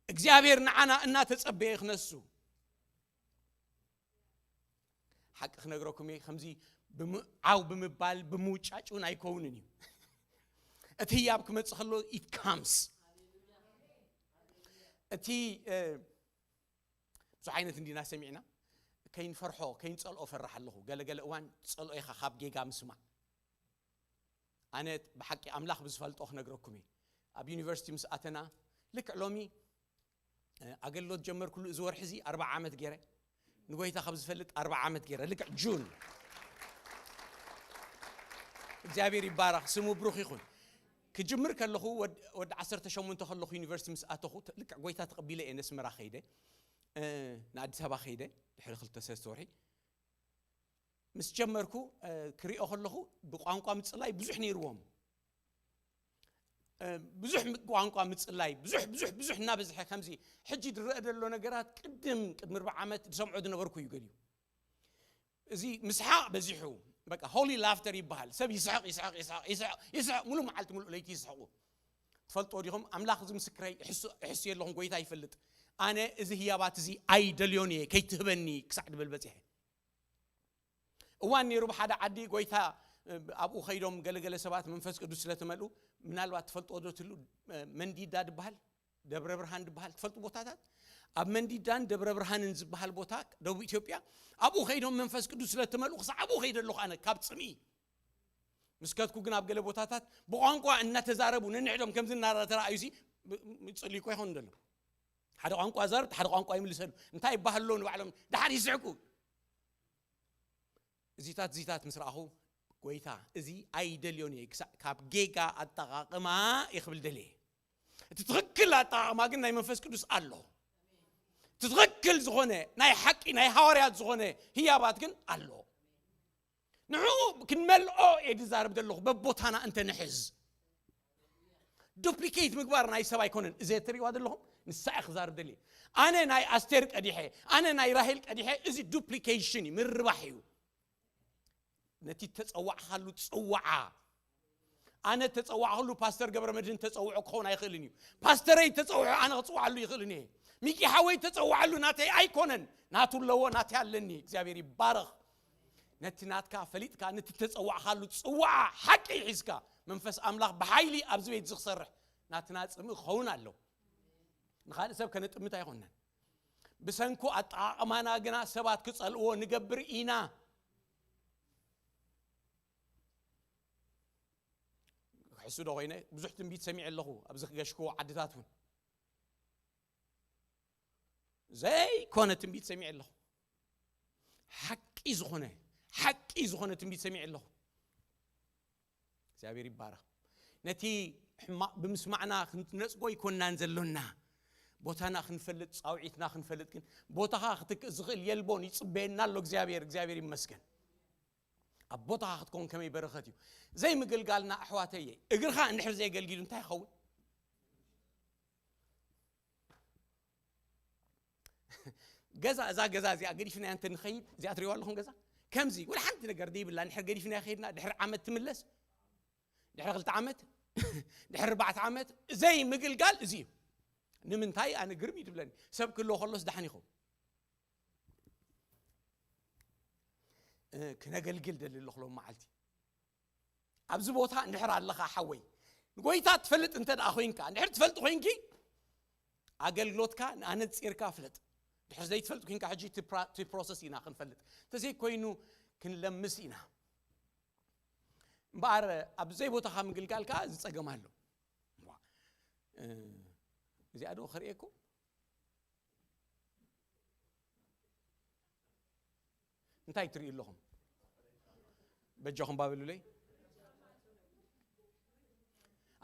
እግዚኣብሔር ንዓና እናተጸበየ ክነሱ። ሓቂ ክነግረኩም እየ፣ ከምዚ ብምዓው ብምባል ብምውጫጭ እውን ኣይከውንን እዩ። እቲ ህያብ ክመጽእ ከሎ it comes። እቲ ብዙሕ ዓይነት እንዲና ሰሚዕና፣ ከይንፈርሖ ከይንጸልኦ ፈራሕ ኣለኹ። ገለገለ እዋን ጸልኦ ኢኻ ካብ ጌጋ ምስማዕ። ኣነ ብሓቂ ኣምላኽ ብዝፈልጦ ክነግረኩም እየ። ኣብ ዩኒቨርሲቲ ምስ ኣተና ልክዕ ሎሚ ኣገልግሎት ጀመርኩሉ፣ እዚ ወርሒ እዚ ኣርባዓ ዓመት ገይረ፣ ንጎይታ ካብ ዝፈልጥ ኣርባዓ ዓመት ገይረ፣ ልክዕ ጁን። እግዚኣብሔር ይባረኽ፣ ስሙ ብሩኽ ይኹን። ክጅምር ከለኹ ወዲ ዓሰርተ ሸሞንተ ከለኹ ዩኒቨርሲቲ ምስ ኣተኹ ልክዕ ጎይታ ተቐቢለ እየ ነስመራ ከይደ፣ ንኣዲስ ኣበባ ከይደ ድሕሪ ክልተ ሰለስተ ወርሒ ምስ ጀመርኩ ክሪኦ ከለኹ ብቋንቋ ምፅላይ ብዙሕ ነይርዎም። ብዙሕ ቋንቋ ምፅላይ ብዙሕ ብዙሕ ብዙሕ እናበዝሐ ከምዚ ሕጂ ዝረአ ዘሎ ነገራት ቅድም ቅድሚ ኣርባዓ ዓመት ዝሰምዖ ዝነበርኩ እዩ ገሊኡ። እዚ ምስሓቕ በዚሑ በቃ ሆሊ ላፍተር ይበሃል። ሰብ ይስሕቕ ይስሕቕ ይስሕቕ ይስሕቕ ይስሕቕ ሙሉ መዓልቲ ሙሉ ለይቲ ይስሕቑ። ትፈልጦ ዲኹም ኣምላኽ እዚ ምስክረይ እሕሱ ኣለኹም ጎይታ ይፈልጥ። ኣነ እዚ ህያባት እዚ ኣይደልዮን እየ ከይትህበኒ ክሳዕ ድብል በፂሐ። እዋን ነይሩ ብሓደ ዓዲ ጎይታ ኣብኡ ከይዶም ገለገለ ሰባት መንፈስ ቅዱስ ስለተመልኡ ምናልባት ትፈልጦ ዶ ትሉ መንዲዳ ድበሃል ደብረ ብርሃን ድበሃል ትፈልጡ ቦታታት ኣብ መንዲዳን ደብረ ብርሃንን ዝበሃል ቦታ ደቡብ ኢትዮጵያ ኣብኡ ከይዶም መንፈስ ቅዱስ ስለተመልኡ ክሳዕ ኣብኡ ከይደ ኣለኹ ኣነ ካብ ፅምኢ ምስ ከድኩ ግን ኣብ ገለ ቦታታት ብቋንቋ እናተዛረቡ ነንሕዶም ከምዚ እናተረኣዩ ሲ ይፅልዩ እኮ ይኸውን ደሎ ሓደ ቋንቋ ዛርብ ሓደ ቋንቋ ይምልሰሉ እንታይ ይባሃሉ ንባዕሎም ድሓር ይስሕቁ እዚታት እዚታት ምስ ረኣኹ ጎይታ እዚ ኣይደልዮን እየ ክሳዕ ካብ ጌጋ ኣጠቓቕማ ይኽብል ደልየ እቲ ትኽክል ኣጠቓቕማ ግን ናይ መንፈስ ቅዱስ ኣሎ እቲ ትኽክል ዝኾነ ናይ ሓቂ ናይ ሃዋርያት ዝኾነ ህያባት ግን ኣሎ ንዕኡ ክንመልኦ እየ ዝዛረብ ዘለኹ በቦታና እንተ ንሕዝ ዱፕሊኬት ምግባር ናይ ሰብ ኣይኮነን እዚ ትሪእዋ ዘለኹም ንሳ እየ ክዛረብ ደልየ ኣነ ናይ ኣስቴር ቀዲሐ ኣነ ናይ ራሄል ቀዲሐ እዚ ዱፕሊኬሽን እዩ ምርባሕ እዩ ነቲ ተጸዋዕኻሉ ጽዋዓ ኣነ ተጸዋዕኽሉ ፓስተር ገብረ መድህን ተጸውዖ ክኸውን ኣይኽእልን እዩ ፓስተረይ ተጸውዖ ኣነ ክጽዋዓሉ ይኽእልን እየ ሚኪ ሓወይ ተጸዋዓሉ ናተይ ኣይኮነን ናቱ ኣለዎ ናተይ ኣለኒ እግዚኣብሔር ይባረኽ ነቲ ናትካ ፈሊጥካ ነቲ ተጸዋዕኻሉ ጽዋዓ ሓቂ ሒዝካ መንፈስ ኣምላኽ ብሓይሊ ኣብዚ ቤት እዚ ክሰርሕ ናትና ጽምእ ክኸውን ኣለዎ ንኻልእ ሰብ ከነጥምት ኣይኮነን ብሰንኩ ኣጠቓቕማና ግና ሰባት ክጸልእዎ ንገብር ኢና ሕሱ ዶ ኮይነ ብዙሕ ትንቢት ሰሚዐ ኣለኹ ኣብዚ ክገሽክዎ ዓድታት እውን ዘይኮነ ትንቢት ሰሚዐ ኣለኹ ሓቂ ዝኾነ ሓቂ ዝኾነ ትንቢት ሰሚዐ ኣለኹ እግዚኣብሔር ይባረኽ ነቲ ሕማቕ ብምስማዕና ክንነፅጎ ይኮናን ዘሎና ቦታና ክንፈልጥ ፃውዒትና ክንፈልጥ ግን ቦታኻ ክትክእ ዝኽእል የልቦን ይፅበየና ኣሎ እግዚኣብሔር እግዚኣብሔር ይመስገን ኣብ ቦታኻ ክትከውን ከመይ በረኸት እዩ ዘይምግልጋልና ኣሕዋተየ እግርኻ እንድሕር ዘየገልጊሉ እንታይ ይኸውን ገዛ እዛ ገዛ እዚኣ ገዲፍና እንተ ንኸይድ እዚኣ ትሪዋ ኣለኹም ገዛ ከምዚ ወላ ሓንቲ ነገር ዘይብላ እንድሕር ገዲፍና ከይድና ድሕሪ ዓመት ትምለስ ድሕሪ ክልተ ዓመት ድሕሪ ኣርባዕተ ዓመት ዘይ ምግልጋል እዚ እዩ ንምንታይ ኣነ ግርም እዩ ትብለኒ ሰብ ክህልዎ ከሎስ ዳሕን ይኸውን ክነገልግል ደሊ ኣለኹ ሎም መዓልቲ ኣብዚ ቦታ እንድሕር ኣለኻ ሓወይ ንጎይታ ትፈልጥ እንተ ደኣ ኮይንካ እንድሕር ትፈልጥ ኮይንኪ ኣገልግሎትካ ንኣነፂርካ ፍለጥ ድሕር ዘይትፈልጥ ኮይንካ ሕጂ እቲ ፕሮሰስ ኢና ክንፈልጥ እንተዘይኮይኑ ክንለምስ ኢና እምበኣር ኣብ ዘይቦታኻ ምግልጋል ከዓ ዝፀገም ኣሎ እዚኣ ዶ ክርእየኩም እንታይ ትርእዩ ኣለኹም በጃኹም ባብሉለይ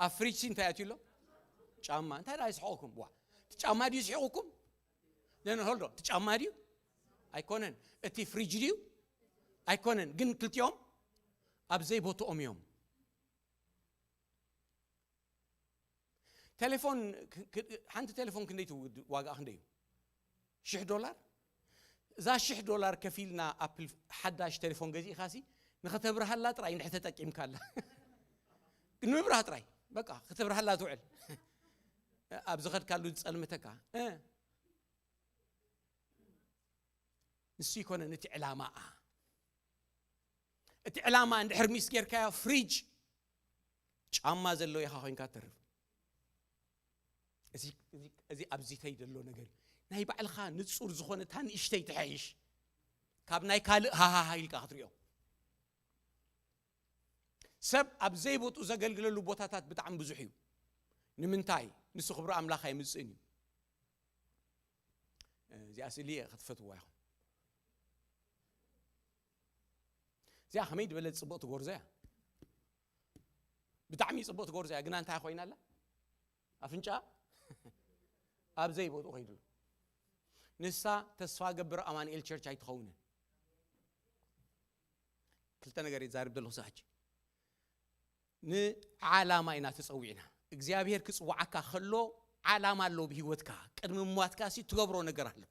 ኣብ ፍሪጅ እንታይ ኣትዩ ኣሎ ጫማ እንታይ ዳ ይስሕቁኩም ዋ እቲ ጫማ ድዩ ይስሕቁኩም ነን ሆልዶ እቲ ጫማ ድዩ ኣይኮነን እቲ ፍሪጅ ድዩ ኣይኮነን ግን ክልቲኦም ኣብ ዘይቦትኦም እዮም ቴሌፎን ሓንቲ ቴሌፎን ክንደይ ትውድ ዋጋ ክንደይ እዩ ሽሕ ዶላር እዛ ሽሕ ዶላር ከፊልና ኣፕል ሓዳሽ ቴሌፎን ገዚእኻሲ ንኸተብርሃላ ጥራይ እንድሕ ተጠቂምካላ ንምብራህ ጥራይ በቃ ከተብርሃላ ትውዕል ኣብ ዝኸድካሉ ዝጸልምተካ ንሱ ይኮነን እቲ ዕላማኣ እቲ ዕላማ እንድሕር ሚስ ጌርካዮ፣ ፍሪጅ ጫማ ዘለዎ ኢኻ ኮይንካ ተርፍ። እዚ ኣብዚ ተይደሎ ነገር እዩ። ናይ ባዕልኻ ንጹር ዝኾነ እታ ንእሽተይ ትሐይሽ ካብ ናይ ካልእ ሃሃሃ ኢልካ ክትሪኦ። ሰብ ኣብ ዘይቦትኡ ዘገልግለሉ ቦታታት ብጣዕሚ ብዙሕ እዩ። ንምንታይ? ንሱ ክብሪ ኣምላኽ ኣይምጽእን እዩ። እዚኣ ስእሊ ክትፈትዋ ኢኹም። እዚኣ ከመይ ዝበለት ጽቡቕቲ ጎርዞ እያ። ብጣዕሚ ጽቡቕቲ ጎርዞ እያ፣ ግና እንታይ ኮይና ኣላ? ኣፍንጫ ኣብ ዘይቦትኡ ከይዱ። ንሳ ተስፋ ገብር ኣማኑኤል ቸርች ኣይትኸውንን። ክልተ ነገር ይዛርብ ዘለኹ ሳሕጂ። ንዓላማ ኢና ተጸዊዕና። እግዚኣብሔር ክጽውዓካ ከሎ ዓላማ ኣሎ ብህይወትካ። ቅድሚ ሟትካ ሲ ትገብሮ ነገር ኣሎ።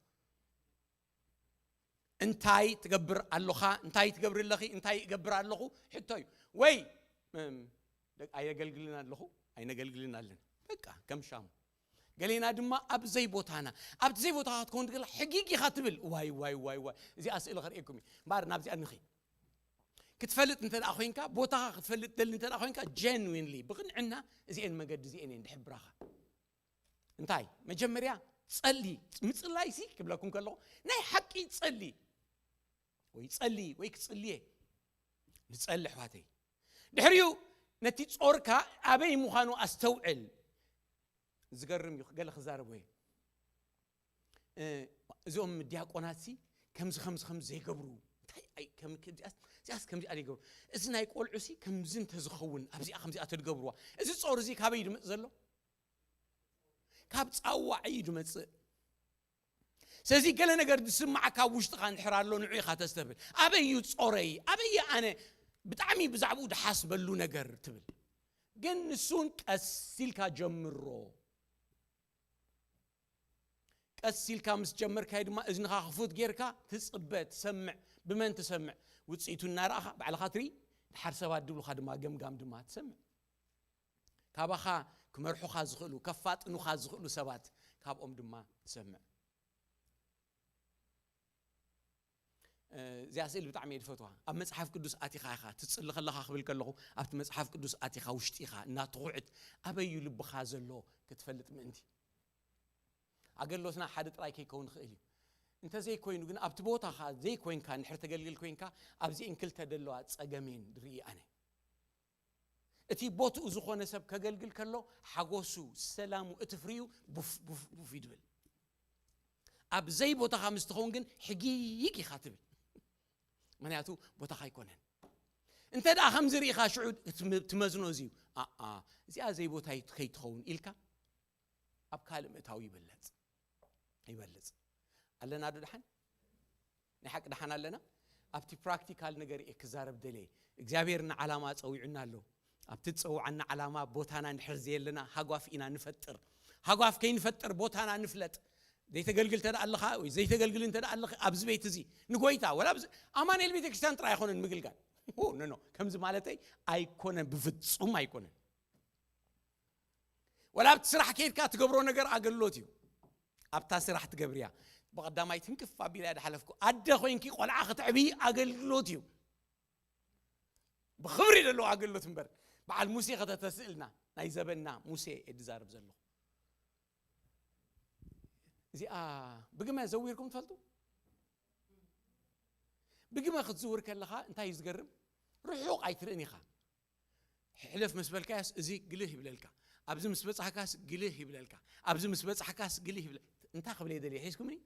እንታይ ትገብር ኣለኻ? እንታይ ትገብሪ ኣለኺ? እንታይ እገብር ኣለኹ? ሕቶ እዩ። ወይ፣ እም፣ ደቅ-፣ ኣየገልግልን ኣለኹ፣ ኣይነገልግልን ኣለና። በቃ፣ ከም ሻሙ። ገሌና ድማ ኣብ ዘይቦታና፣ ኣብቲ ዘይቦታኻ ክትከውን ትኽእል፣ ሕጊግ ኢኻ ትብል። ዋይ፣ ዋይ፣ ዋይ፣ ዋይ። እዚኣ ስእሊ ከርእየኩም እዩ። እምበኣር ናብዚኣ ንኺድ። ክትፈልጥ እንተ ደኣ ኮይንካ፣ ቦታኻ ክትፈልጥ ትደሊ እንተ ደኣ ኮይንካ፣ ጀንዊንሊ፣ ብቕንዕና፣ እዚኤን መገዲ፣ እዚኤን እየን ድሕብራኻ። እንታይ? መጀመርያ ጸሊ። ምጽላይ ሲ ክብለኩም ከለኹ፣ ናይ ሓቂ ጸሊ። ወይ ጸሊ፣ ወይ ክጽልየ። ንጸሊ፣ ኣሕዋተይ። ድሕሪኡ፣ ነቲ ጾርካ ኣበይ ምዃኑ ኣስተውዕል። ዝገርም እዩ፣ ገለ ክዛረብ ወይ። እ፣ እዞም ዲያቆናት ሲ ከምዚ፣ ከምዚ፣ ከምዚ ዘይገብሩ። እንታይ ኣይ-፣ ከም-፣ ከም-፣ እዚኣስ-፣ እዚኣስ ከምዚኣ ዘይገብሩ። እዚ ናይ ቆልዑ ሲ ከምዚ እንተዝኸውን፣ ኣብዚኣ ከምዚኣ ተድገብርዋ። እዚ ጾር እዚ ካበይ እዩ ድመጽእ ዘሎ? ካብ ጻዋዕ እዩ ድመጽእ። ስለዚ ገለ ነገር ዝስምዓካ ኣብ ውሽጥኻ እንድሕር ኣሎ፣ ንዑ ኢኻ ተስተብል። ኣበይ እዩ ጾረይ? ኣበይ ኣነ ብጣዕሚ ብዛዕባኡ ድሓስበሉ ነገር ትብል። ግን ንሱን ቀስ ኢልካ ጀምሮ። ቀስ ኢልካ ምስ ጀመርካዮ ድማ እዝንኻ ክፉት ጌርካ ትጽበ፣ ትሰምዕ። ብመን ትሰምዕ? ውጽኢቱ እናረኣኻ ባዕልኻ ትርኢ፣ ድሓር ሰባት ድብሉኻ ድማ ገምጋም ድማ ትሰምዕ። ካባኻ ክመርሑኻ ዝኽእሉ፣ ከፋጥኑኻ ዝኽእሉ ሰባት፣ ካብኦም ድማ ትሰምዕ። እ፣ እዚኣ ስእሊ ብጣዕሚ እየ ዝፈትዋ። ኣብ መጽሓፍ ቅዱስ ኣቲኻ ኢኻ፣ ትጽሊ ከለኻ ክብል ከለኹ፣ ኣብቲ መጽሓፍ ቅዱስ ኣቲኻ ውሽጢኻ እናትኹዕት፣ ኣበይ እዩ ልብኻ ዘሎ ክትፈልጥ ምእንቲ። ኣገልግሎትና ሓደ ጥራይ ከይከውን ይኽእል እዩ። እንተዘይኮይኑ ግን ኣብቲ ቦታኻ ዘይኮይንካ እንድሕር ተገልግል ኮይንካ ኣብዚኤን ክልተ ደለዋ ጸገሜን ርኢ ኣነ። እቲ ቦትኡ ዝኾነ ሰብ ከገልግል ከሎ ሓጎሱ፣ ሰላሙ፣ እቲ ፍርዩ ቡፍ ቡፍ ቡፍ ይድብል። ኣብ ዘይ ቦታኻ ምስ ትኸውን ግን ሕጊግ ኢኻ ትብል። ምኽንያቱ ቦታኻ ኣይኮነን። እንተ ደኣ ከምዚ ርኢኻ ሽዑ ትም-፣ ትመዝኖ እዚ እዩ። ኣኣ፣ እዚኣ ዘይ ቦታይ ከይትኸውን ኢልካ ኣብ ካልእ ምእታው ይበለጽ፣ ይበልጽ። ኣለና ዶ ደሓን? ናይ ሓቂ ደሓን ኣለና? ኣብቲ ፕራክቲካል ነገር እየ ክዛረብ ደልየ። እግዚኣብሔር ንዓላማ ጸዊዑና ኣሎ። ኣብቲ ዝጸውዓና ዓላማ ቦታና እንድሕር ዘየለና ሃጓፍ ኢና ንፈጥር። ሃጓፍ ከይንፈጥር ቦታና ንፍለጥ። ዘይተገልግል እንተ ደኣ ኣለኻ ወይ ዘይተገልግል እንተ ደኣ ኣለኺ ኣብዚ ቤት እዚ ንጎይታ፣ ወላ ኣብዚ ኣማኑኤል ቤተክርስትያን ጥራይ ኣይኮነን ምግልጋል። ኦ፣ ኖ፣ ኖ፣ ከምዚ ማለተይ ኣይኮነን፣ ብፍጹም ኣይኮነን። ወላ ኣብቲ ስራሕ ከይድካ ትገብሮ ነገር ኣገልግሎት እዩ። ኣብታ ስራሕ ትገብርያ። ብቐዳማይ ትንክፍ ኣቢላ እያ ድሓለፍኩ። ኣደ ኮይንኪ ቆልዓ ክትዕብዪ ኣገልግሎት እዩ። ብኽብሪ ዘለዎ ኣገልግሎት እምበር። በዓል ሙሴ ከተተስእልና፣ ናይ ዘበንና ሙሴ እየ ድዛረብ ዘለኹ። እዚኣ ብግመ ዘዊርኩም ትፈልጡ? ብግመ ክትዝውር ከለኻ እንታይ እዩ ዝገርም? ርሑቕ ኣይትርእን ኢኻ። ሕለፍ ምስ በልካያስ እዚ ግልህ ይብለልካ። ኣብዚ ምስ በጻሕካስ ግልህ ይብለልካ። ኣብዚ ምስ በጻሕካስ ግልህ ይብለ-፣ እንታይ ክብል እየ ደልየ? ሒዝኩምኒ?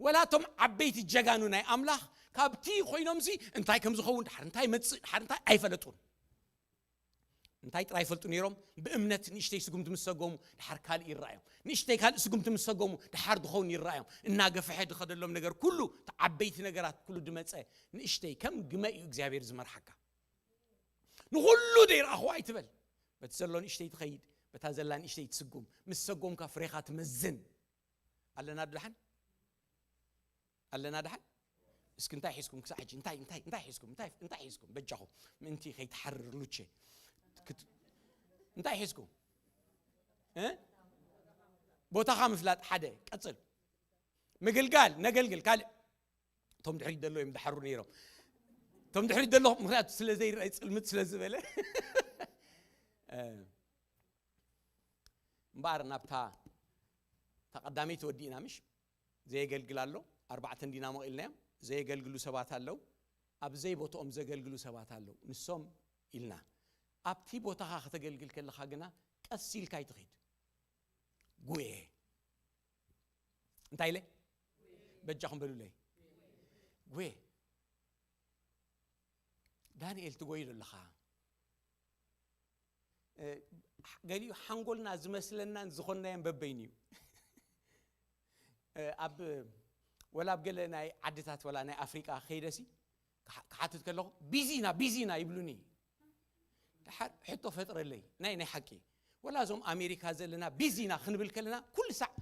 ወላ እቶም ዓበይቲ ጀጋኑ ናይ ኣምላኽ ካብቲ ኮይኖምሲ እንታይ ከም ዝኸውን፣ ድሓር እንታይ መጽእ፣ ድሓር እንታይ ኣይፈለጡን። እንታይ ጥራይ ይፈልጡ ነይሮም? ብእምነት ንእሽተይ ስጉምቲ ምስ ሰጎሙ፣ ድሓር ካልእ ይረኣዮም። ንእሽተይ ካልእ ስጉምቲ ምስ ሰጎሙ፣ ድሓር ዝኸውን ይረኣዮም። እናገፍሐ ዝኸደሎም ነገር ኩሉ፣ እቲ ዓበይቲ ነገራት ኩሉ ድመጸ፣ ንእሽተይ ከም ግመ እዩ እግዚኣብሔር ዝመርሓካ። ንኹሉ ዘይረኣኽዎ ኣይትበል። በቲ ዘሎ ንእሽተይ ትኸይድ፣ በታ ዘላ ንእሽተይ ትስጉም። ምስ ሰጎምካ ፍሬኻ ትመዝን። ኣለና ዶ ደሓን? ኣለና ደሓን? እስኪ እንታይ ሒዝኩም ክሳዕ ሕጂ? እንታይ፣ እንታይ፣ እንታይ ሒዝኩም? እንታይ፣ እንታይ ሒዝኩም? በጃኹም። ምእንቲ ከይትሓርር ሉቼ። ክት-፣ እንታይ ሒዝኩም? እ? ቦታኻ ምፍላጥ ሓደ። ቀጽል። ምግልጋል፣ ነገልግል። ካልእ እቶም ድሕሪት ደሎ እዮም ድሓሩ ነይሮም። እቶም ድሕሪት ዘለኹም፣ ምኽንያቱ ስለ ዘይረኣይ ጽልምት ስለ ዝበለ። እምበኣር ናብታ ተቐዳመይቲ ወዲእና ምሽ? ዘየገልግል ኣሎ። ኣርባዕተ እንዲና መቒልናዮም። ዘየገልግሉ ሰባት ኣለዉ። ኣብ ዘይቦትኦም ዘገልግሉ ሰባት ኣለዉ። ንሶም ኢልና ኣብቲ ቦታኻ ከተገልግል ከለኻ ግና ቀስ ኢልካ ኣይትኺድ። ጉየ እንታይ ኢለ? በጃኹም በሉለይ። ጉየ ዳንኤል ትጎይ ዘለኻ። ገሊኡ ሓንጎልና ዝመስለናን ዝኾንናዮን በበይኑ እዩ። ኣብ ወላ ኣብ ገለ ናይ ዓድታት ወላ ናይ ኣፍሪቃ ከይደሲ ክሓትት ከለኹ ቢዚና ቢዚና ይብሉኒ። ድሓር ሕቶ ፈጥረለይ ናይ ናይ ሓቂ። ወላ እዞም ኣሜሪካ ዘለና ቢዚና ክንብል ከለና ኩሉ ሳዕ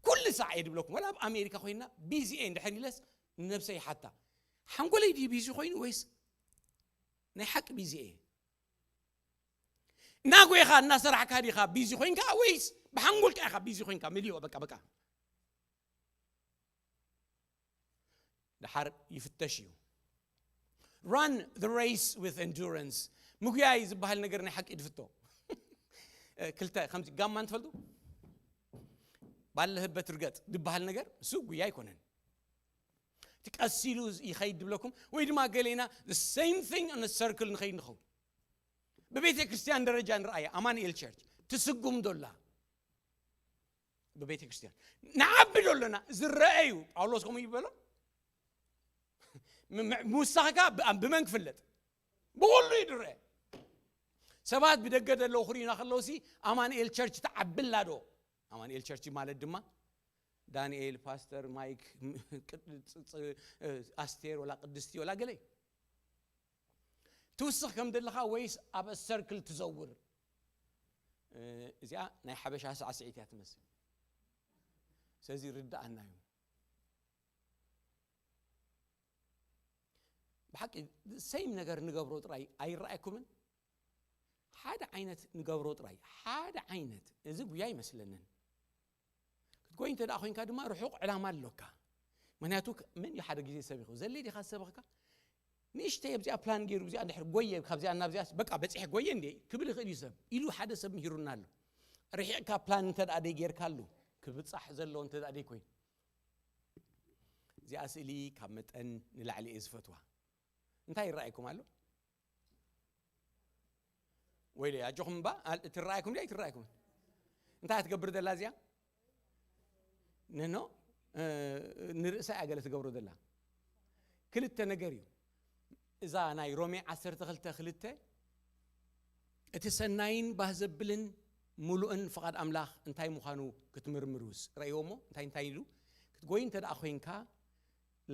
ኩሉ ሳዕ እየ ድብለኩም። ወላ ኣብ ኣሜሪካ ኮይና ቢዚ እየ እንድሕር ኢለስ ንነብሰይ ይሓታ፣ ሓንጎለይ ድዩ ቢዚ ኮይኑ ወይስ ናይ ሓቂ ቢዚ እየ? እናጎይኻ እናሰራሕካ ዲኻ ቢዚ ኮይንካ ወይስ ብሓንጎልካ ኢኻ ቢዚ ኮይንካ? ምልዮ በቃ በቃ። ድሓር ይፍተሽ እዩ። Run the race with endurance። ምጉያይ ዝበሃል ነገር ናይ ሓቂ ድፍቶ። ክልተ ከምዚ ጋማ እንትፈልጡ ባለህበት ርገጥ ዝበሃል ነገር እሱ ጉያ ኣይኮነን። ትቀሲሉ ይኸይድ ድብለኩም ወይ ድማ ገሌና the same thing in a circle ንኸይድ ንኸውን። ብቤተ ክርስቲያን ደረጃ ንረኣያ ኣማኑኤል ቸርች ትስጉም ዶላ ብቤተ ክርስቲያን ንዓቢ ዶለና ዝረአ እዩ። ጳውሎስ ከምኡ ይበሎ። ምውሳኽካ ብመን ክፍለጥ? ብኩሉ እዩ ዝረአ። ሰባት ብደገ ዘለዉ ክርእዩና ከለዉ ሲ ኣማኑኤል ቸርች ትዓብላ ዶ? ኣማኑኤል ቸርች ማለት ድማ ዳንኤል፣ ፓስተር ማይክ፣ ኣስቴር ወላ ቅድስቲ ወላ ገለ ትውስኽ ከም ዘለኻ ወይስ ኣብ ሰርክል ትዘውር? እዚኣ ናይ ሓበሻ ሳዕስዒት እያ ትመስል። ስለዚ ርዳኣና እዩ። ብሓቂ ሰይም ነገር ንገብሮ ጥራይ ኣይረኣየኩምን? ሓደ ዓይነት ንገብሮ ጥራይ፣ ሓደ ዓይነት። እዚ ጉያ ይመስለንን ክትጎይ እንተ ደኣ ኮይንካ ድማ ርሑቕ ዕላማ ኣሎካ። ምክንያቱ ምን እዩ ሓደ ግዜ ሰብ ይኹ ዘለ ዲኻ ዝሰበኽካ ንእሽተይ ኣብዚኣ ፕላን ገይሩ እዚኣ ድሕር ጎየ ካብዚኣ እናብዚኣ በቃ በፂሕ ጎየ እንዴ ክብል ይኽእል እዩ ሰብ ኢሉ ሓደ ሰብ ምሂሩና ኣሎ። ርሒቕካ ፕላን እንተ ደኣ ደይ ጌርካሉ ክብፃሕ ዘለዎ እንተ ደኣ ደይ ኮይኑ እዚኣ ስእሊ ካብ መጠን ንላዕሊ እየ ዝፈትዋ። እንታይ ይረኣየኩም ኣሎ? ወይለ ኣጆኹም እባ ትረኣየኩም ድያ ኣይትረኣየኩም? እንታይ ትገብር ዘላ እዚኣ? ንኖ ንርእሳ እያ ገለ ትገብሮ ዘላ። ክልተ ነገር እዩ። እዛ ናይ ሮሜ ዓሰርተ ክልተ ክልተ እቲ ሰናይን ባህ ዘብልን ምሉእን ፍቓድ ኣምላኽ እንታይ ምዃኑ ክትምርምሩስ ረእይዎ እሞ እንታይ እንታይ ኢሉ ክትጎይ እንተ ደኣ ኮይንካ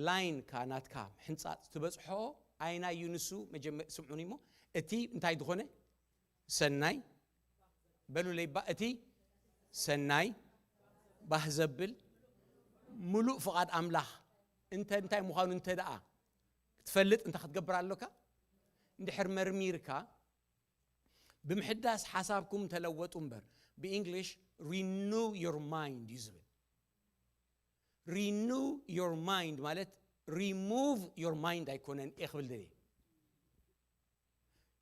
ላይንካ ናትካ ሕንጻጽ ትበጽሖ ኣይናዩ ንሱ መጀመ ስምዑኒ እሞ እቲ እንታይ ዝኾነ ሰናይ በሉለይ ባ እቲ ሰናይ ባህ ዘብል ምሉእ ፍቓድ ኣምላኽ እንተ እንታይ ምዃኑ እንተ ደኣ ክትፈልጥ እንታይ ክትገብር ኣለካ? እንድሕር መርሚርካ ብምሕዳስ ሓሳብኩም ተለወጡ እምበር ብእንግሊሽ renew your mind እዩ ዝብል። Renew your mind ማለት remove your mind ኣይኮነን እየ ክብል ደልየ።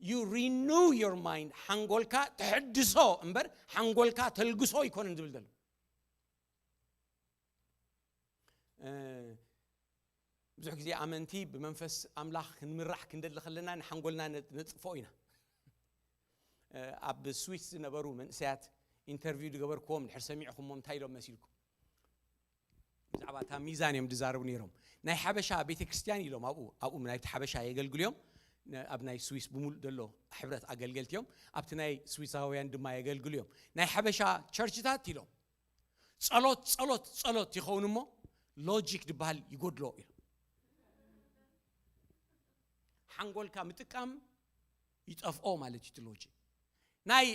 You renew your mind ሓንጎልካ ተሕድሶ እምበር ሓንጎልካ ተልግሶ ኣይኮነን ዝብል ዘሎ። ብዙሕ ግዜ ኣመንቲ ብመንፈስ ኣምላኽ ክንምራሕ ክንደሊ ከለና ንሓንጎልና ነጥፍኦ ኢና። ኣብ ስዊስ ዝነበሩ መንእሰያት ኢንተርቪው ዝገበርክዎም ድሕር ሰሚዕኩሞ እንታይ ኢሎም መሲልኩም? ብዛዕባ እታ ሚዛን እዮም ዝዛረቡ ነይሮም። ናይ ሓበሻ ቤተ ክርስቲያን ኢሎም ኣብኡ ኣብኡ ናይቲ ሓበሻ የገልግሉ እዮም። ኣብ ናይ ስዊስ ብምሉእ ዘሎ ሕብረት ኣገልገልቲ እዮም። ኣብቲ ናይ ስዊሳውያን ድማ የገልግሉ እዮም። ናይ ሓበሻ ቸርችታት ኢሎም ጸሎት ጸሎት ጸሎት ይኸውን እሞ ሎጂክ ዝበሃል ይጎድሎ ኢሉ ሓንጎልካ ምጥቃም ይጠፍኦ ማለት እዩ እቲ ሎጂክ። ናይ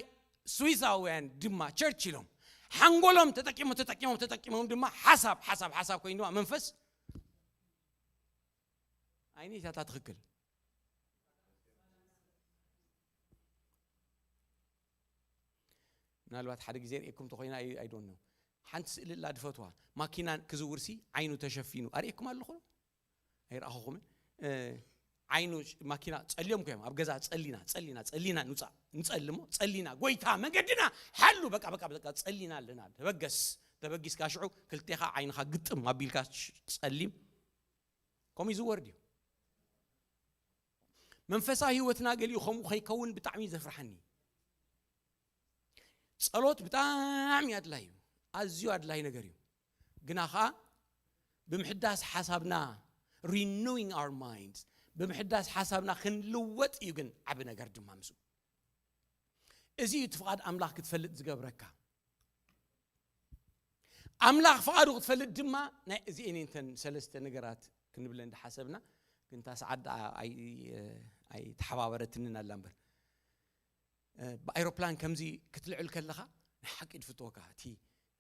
ስዊሳውያን ድማ ቸርች ኢሎም ሓንጎሎም ተጠቂሞም ተጠቂሞም ተጠቂሞም ድማ ሓሳብ ሓሳብ ሓሳብ ኮይኑ ድማ መንፈስ ኣይኒታታ ትኽክል ምናልባት ሓደ ግዜ ርእኩም ተኮይና ኣይዶን ነው ሓንቲ ስእሊ ላ ድፈትዋ ማኪና ክዝውርሲ ዓይኑ ተሸፊኑ ኣርእኩም ኣለኹ ኣይረኣኹኹምን ዓይኑ ማኪና ጸልዮም ኮዮም ኣብ ገዛ ጸሊና ጸሊና ጸሊና ንውጻእ ንጸልሞ ጸሊና ጎይታ መገድና ሓሉ በቃ በቃ በቃ ጸሊና ኣለና ተበገስ ተበጊስካ ሽዑ ክልቴኻ ዓይንኻ ግጥም ኣቢልካ ጸሊም ከምኡ ይዝወር ድዩ መንፈሳዊ ህይወትና ገሊኡ ከምኡ ከይከውን ብጣዕሚ ዘፍርሓኒ ጸሎት ብጣዕሚ ኣድላይ እዩ ኣዝዩ ኣድላይ ነገር እዩ ግና ኸዓ ብምሕዳስ ሓሳብና renewing our minds ብምሕዳስ ሓሳብና ክንልወጥ እዩ ግን ዓቢ ነገር ድማ ምስ እዚ እዩ እቲ ፍቓድ ኣምላኽ ክትፈልጥ ዝገብረካ ኣምላኽ ፍቓዱ ክትፈልጥ ድማ ናይ እዚኤን እንተን ሰለስተ ነገራት ክንብለን ዝሓሰብና ግን እታ ሰዓት ደኣ ኣይተሓባበረትንን ኣላ እምበር ብኣይሮፕላን ከምዚ ክትልዕል ከለኻ ናይ ሓቂ ድፍትወካ እቲ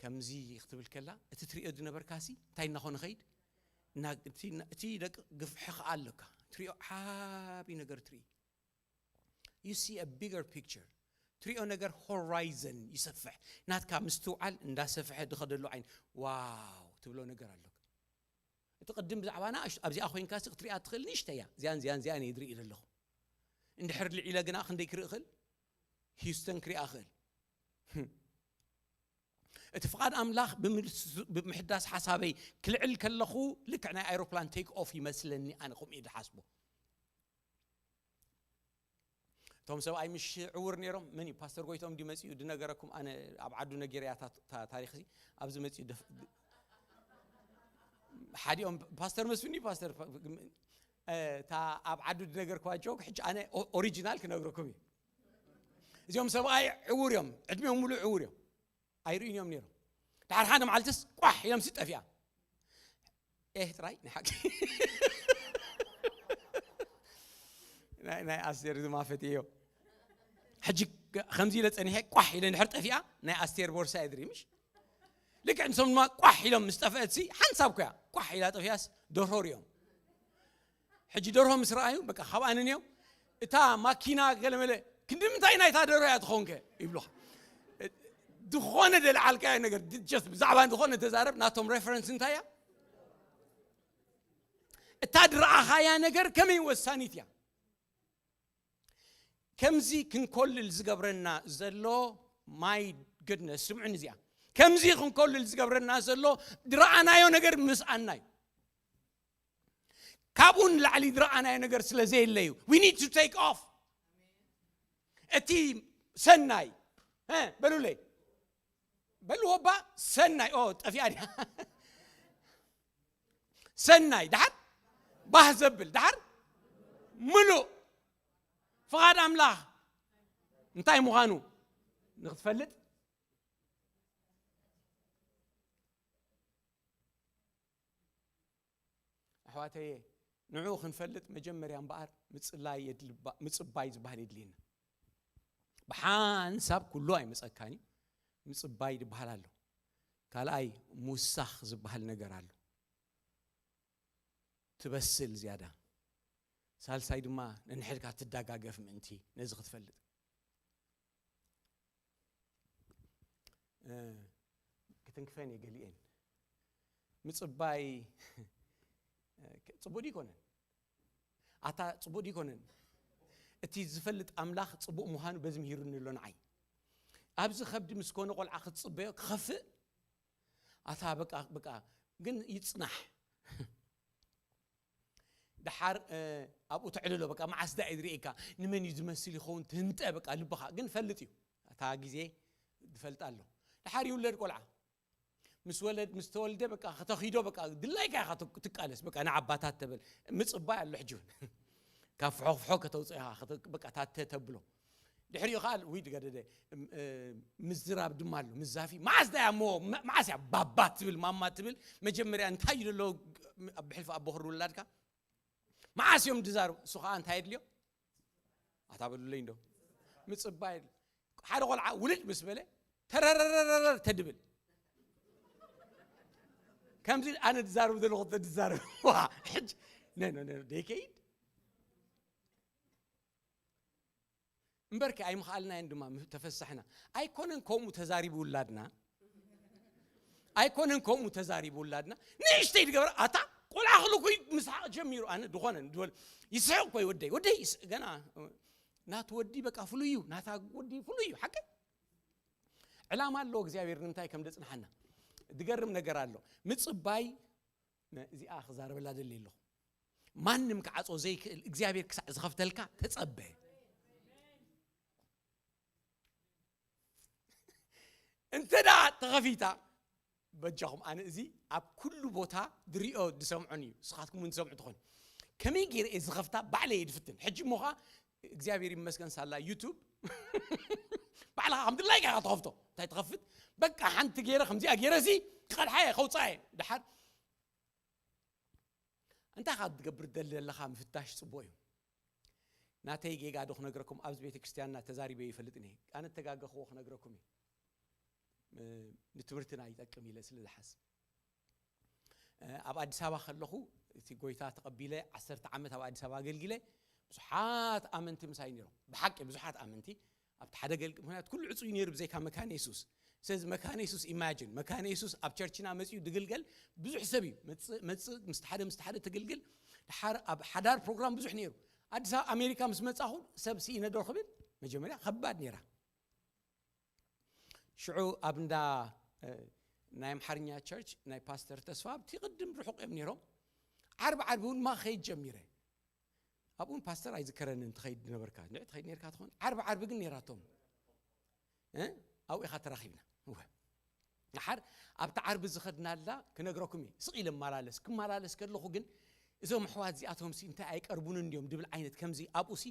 ከምዚ ክትብል ከላ እቲ ትሪኦ ዝነበርካሲ እንታይ እናኾነ ኸይድ እቲ ደቂ ግፍሒ ኸዓ ኣለካ ትሪኦ ዓብዪ ነገር ትርኢ you see a bigger picture ትሪኦ ነገር horizon ይሰፍሕ ናትካ ምስትውዓል እንዳሰፍሐ ድኸደሉ ዓይን ዋው ትብሎ ነገር ኣለካ እቲ ቅድም ብዛዕባና ኣብዚኣ ኮይንካ ሲ ክትሪኣ ትኽእል ንእሽተያ እዚኣን እዚኣን እዚኣን እየ ዝርኢ ዘለኹ እንድሕር ልዒለ ግና ክንደይ ክርኢ ክእል ሂውስተን ክሪኣ ክእል እቲ ፍቓድ ኣምላኽ ብምሕዳስ ሓሳበይ ክልዕል ከለኹ ልክዕ ናይ ኣይሮፕላን ቴክ ኦፍ ይመስለኒ ኣነ ከምኡ እየ ዝሓስቦ እቶም ሰብኣይ ምሽ ዕውር ነይሮም መን እዩ ፓስተር ጎይቶም ድዩ መፂኡ ድነገረኩም ኣነ ኣብ ዓዱ ነጊረያ ታሪክ ዚ ኣብዚ መፂኡ ሓዲኦም ፓስተር መስፍን እዩ ፓስተር እታ ኣብ ዓዱ ድነገርኳቸው ሕጂ ኣነ ኦሪጂናል ክነግረኩም እዩ እዚኦም ሰብኣይ ዕውር እዮም ዕድሜኦም ሙሉ ዕውር እዮም ኣይርእዩን እዮም ነይሮም ድሓር ሓደ መዓልትስ ቋሕ ኢሎም ሲ ጠፊኣ ኤህ ጥራይ ናይ ሓቂ ናይ ኣስቴር ዝማፈት እዮ ሕጂ ከምዚ ኢለ ፀኒሐ ቋሕ ኢለ ንድሕር ጠፊኣ ናይ ኣስቴር ቦርሳ እየ ዝርኢ ምሽ ልክዕ ንሶም ድማ ቋሕ ኢሎም ምስ ጠፍአት ሲ ሓንሳብ ኮያ ቋሕ ኢላ ጠፊኣስ ደርሆ ሪኦም ሕጂ ደርሆ ምስ ረኣዩ በቃ ካብኣንን እዮም እታ ማኪና ገለመለ ክንዲ ምንታይ ናይታ ደርሆ እያ ትኾንከ ይብሉኻ ዝኾነ ደልዓልካዮ ነገር just ብዛዕባ ዝኾነ ተዛረብ ናቶም ሬፈረንስ እንታይ እያ እታ ድረኣኻያ ነገር ከመይ ወሳኒት እያ ከምዚ ክንኮልል ዝገብረና ዘሎ my goodness ስምዑን እዚኣ ከምዚ ክንኮልል ዝገብረና ዘሎ ድረኣናዮ ነገር ምስኣና እዩ ካብኡ ንላዕሊ ዝረኣናዮ ነገር ስለ ዘየለ እዩ we need to take off እቲ ሰናይ በሉለይ በልዎ እባ ሰናይ ኦ ጠፊኣ ድያ ሰናይ ድሓር ባህ ዘብል ድሓር ምሉእ ፍቓድ ኣምላኽ እንታይ ምዃኑ ንክትፈልጥ ኣሕዋተየ ንዕኡ ክንፈልጥ መጀመርያ እምበኣር ምፅላይ ምፅባይ ዝበሃል የድልየና ብሓንሳብ ኩሉ ኣይመፀካን እዩ ምፅባይ ዝበሃል ኣሎ ካልኣይ ሙሳኽ ዝበሃል ነገር ኣሎ ትበስል ዝያዳ ሳልሳይ ድማ ነንሕድካ ትዳጋገፍ ምእንቲ ነዚ ክትፈልጥ ክትንክፈን እየ ገሊኤን ምፅባይ ፅቡቅ ይኮነን ኣታ ፅቡቅ ይኮነን እቲ ዝፈልጥ ኣምላኽ ፅቡቅ ምዃኑ በዚ ምሂሩኒ ኣሎ ንዓይ ኣብዚ ከብዲ ምስ ኮነ ቆልዓ ክትፅበዮ ክኸፍእ ኣታ በቃ በቃ ግን ይፅናሕ ደሓር ኣብኡ ተዕልሎ በቃ መዓስ ዳ ዝርእየካ ንመን እዩ ዝመስል ይኸውን ትህንጠ በቃ ልብኻ ግን ፈልጥ እዩ እታ ግዜ ዝፈልጥ ኣሎ ደሓር ይውለድ ቆልዓ ምስ ወለድ ምስ ተወልደ በቃ ከተኺዶ በቃ ድላይካ ኢኻ ትቃለስ በቃ ንዓባታት ተበል ምፅባይ ኣሎ ሕጂ እውን ካብ ፍሖ ፍሖ ከተውፅኦ ኢኻ በቃ ታተ ተብሎ ድሕሪኡ ከዓ ውይ ድገደደ ምዝራብ ድማ ኣሎ ምዛፊ መዓስ ዳ እሞ መዓስ እያ ባባ ትብል ማማ ትብል መጀመርያ እንታይ እዩ ዘሎ ብሕልፊ ኣቦ ክሪ ውላድካ መዓስ እዮም ድዛረቡ እሱ ከዓ እንታይ የድልዮ ኣታ በሉለይ እንዶ ምፅባይ ሓደ ቆልዓ ውልድ ምስ በለ ተረረረረረ ተድብል ከምዚ ኣነ ድዛረቡ ዘለኹ ተድዛረቡ ሕጅ ነይከይድ እምበርኪ ኣይምኽኣልናየን ድማ ተፈሳሕና ኣይኮነን ከምኡ ተዛሪቡ ውላድና ኣይኮነን ከምኡ ተዛሪቡ ውላድና ንእሽተይ ዝገበረ ኣታ ቆልዓ ኣኽሉ ኩይ ምስሓቕ ጀሚሩ። ኣነ ዝኾነ ድበል ይስሕቕ ኮይ ወደይ ወደይ ይስ- ገና ናቱ ወዲ በቃ ፍሉይ እዩ፣ ናታ ወዲ ፍሉይ እዩ። ሓቂ ዕላማ ኣለዎ እግዚኣብሔር ንምንታይ ከም ደጽንሓና። ዝገርም ነገር ኣሎ። ምጽባይ፣ እዚኣ ክዛረበላ ደሊ ኣለኹ። ማንም ክዓጾ ዘይክእል እግዚኣብሔር ክሳዕ ዝኸፍተልካ ተጸበ። እንተ ደኣ ተኸፊታ፣ በጃኹም፣ ኣነ እዚ ኣብ ኩሉ ቦታ ድሪኦ ድሰምዖን እዩ፣ ንስኻትኩም እውን ትሰምዑ ትኾኑ። ከመይ ገይረ እየ ዝኸፍታ? ባዕለ እየ ድፍትን። ሕጂ እሞ ኸዓ እግዚኣብሔር ይመስገን ሳላ ዩቱብ ባዕልኻ ከም ድላይካ ኢኻ ትኸፍቶ። እንታይ ትኸፍት? በቃ ሓንቲ ገይረ ከምዚኣ ገይረ እዚ ክቐድሓ እየ፣ ከውፅኣ እየ። ደሓር እንታይ ኻ ትገብር ደሊ ዘለኻ ምፍታሽ ጽቡቕ እዩ። ናተይ ጌጋ ዶ ክነግረኩም፣ ኣብዚ ቤተ ክርስቲያንና ተዛሪበ ይፈልጥ እየ። ኣነ ተጋገኽዎ ክነግረኩም እየ። እ፣ ንትምህርትና ይጠቅም ኢለ ስለ ዝሓስብ። እ፣ ኣብ ኣዲስ ኣበባ ከለኹ እቲ ጎይታ ተቐቢለ ዓሰርተ ዓመት ኣብ ኣዲስ ኣበባ ኣገልጊለ፣ ብዙሓት ኣመንቲ ምሳይ ነይሮም። ብሓቂ ብዙሓት ኣመንቲ ኣብቲ ሓደ ገልግ-፣ ምኽንያቱ ኩሉ ዕጹይ ነይሩ ብዘይካ መካነ የሱስ። ስለዚ መካነ የሱስ ኢማጂን፣ መካነ የሱስ ኣብ ቸርችና መጺኡ ድግልገል ብዙሕ ሰብ እዩ። መጽእ፣ መጽእ፣ ምስቲ ሓደ፣ ምስቲ ሓደ ትግልግል። ድሓር ኣብ ሓዳር ፕሮግራም ብዙሕ ነይሩ። ኣዲስ ኣበባ ኣሜሪካ ምስ መጻኹ ሰብ ስኢነ ዶ ክብል መጀመርያ ከባድ ነይራ። ሽዑ ኣብ እንዳ፣ እ፣ ናይ ኣምሓርኛ ቸርች ናይ ፓስተር ተስፋ ኣብቲ ቅድም ርሑቕ እዮም ነይሮም። ዓርቢ ዓርቢ እውን ማ ኸይድ ጀሚረ። ኣብኡ እውን ፓስተር ኣይዝከረንን ትኸይድ ነበርካ። እንድዒ ትኸይድ ነርካ ትኾን? ዓርቢ ዓርቢ ግን ነይራቶም። እ? ኣብኡ ኢኻ ተራኺብና። እወ። ደሓር ኣብቲ ዓርቢ ዝኸድናላ ክነግረኩም እየ። ስቕ ኢለ እመላለስ። ክመላለስ ከለኹ ግን እዞም ኣሕዋት እዚኣቶምሲ እንታይ ኣይቀርቡንን ድዮም ድብል ዓይነት ከምዚ ኣብኡሲ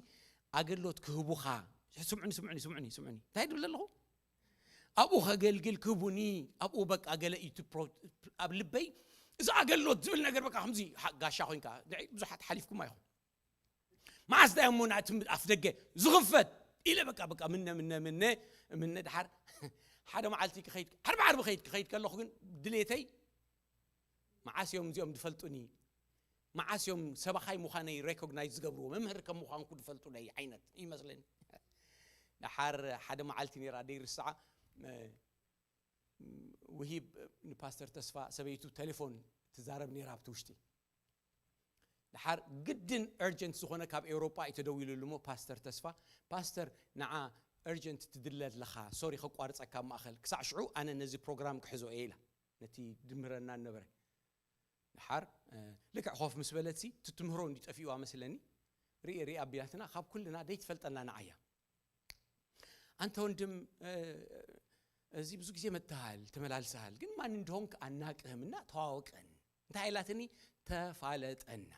ኣገልግሎት ክህቡኻ። ስምዑኒ፣ ስምዑኒ፣ ስምዑኒ፣ ስምዑኒ። እንታይ ድብል ኣለኹ? ኣብኡ ከገልግል ክህቡኒ፣ ኣብኡ በቃ ገለ እዩ እቲ ፕሮ-፣ ኣብ ልበይ እዚ ኣገልግሎት ዝብል ነገር በቃ ከምዚ ሓ-፣ ጋሻ ኮይንካ። ንዒ ብዙሓት ሓሊፍኩማ ኢኹም። መዓስ ዳ እሞ ናቲ ኣፍ ደገ ዝኽፈት ኢለ በቃ፣ በቃ ምነ፣ ምነ፣ ምነ፣ ምነ ድሓር ሓደ መዓልቲ ክኸይድ፣ ዓርቢ ዓርቢ ኸይድ፣ ክኸይድ ከለኹ ግን ድሌተይ መዓስ እዮም እዚኦም ዝፈልጡኒ? መዓስ እዮም ሰባኻይ ምዃነይ ሬኮግናይዝ ዝገብርዎ? መምህር ከም ምዃንኩ ዝፈልጡለይ ዓይነት ይመስለኒ። ደሓር ሓደ መዓልቲ ነይራ ደይርስዓ፣ እ፣ ውሂብ ንፓስተር ተስፋ ሰበይቱ ቴሌፎን ትዛረብ ነይራ ኣብቲ ውሽጢ። ደሓር ግድን እርጀንት ዝኾነ ካብ ኤውሮጳ እዩ ተደዊሉሉ እሞ ፓስተር ተስፋ፣ "ፓስተር፣ ንዓ እርጀንት ትድለ ኣለኻ፣ ሶሪ ከቋርጸካ ኣብ ማእኸል፣ ክሳዕ ሽዑ ኣነ ነዚ ፕሮግራም ክሕዞ እየ" ኢላ ነቲ ድምህረና ነበረ። ደሓር፣ እ፣ ልክዕ ኮፍ ምስ በለትሲ፣ እቲ ትምህሮ እንዲ ጠፊእዋ መስለኒ። ርኢ፣ ርኢ ኣቢላትና፣ ካብ ኩልና ደይትፈልጠና ንዓያ። "ኣንተ ወንድም፣ እ፣ እዚህ ብዙ ጊዜ መጥተሃል፣ ተመላልሰሃል፣ ግን ማን እንደሆንክ አናቅህምና ተዋወቀን?" እንታይ ኢላትኒ? "ተፋለጠና።"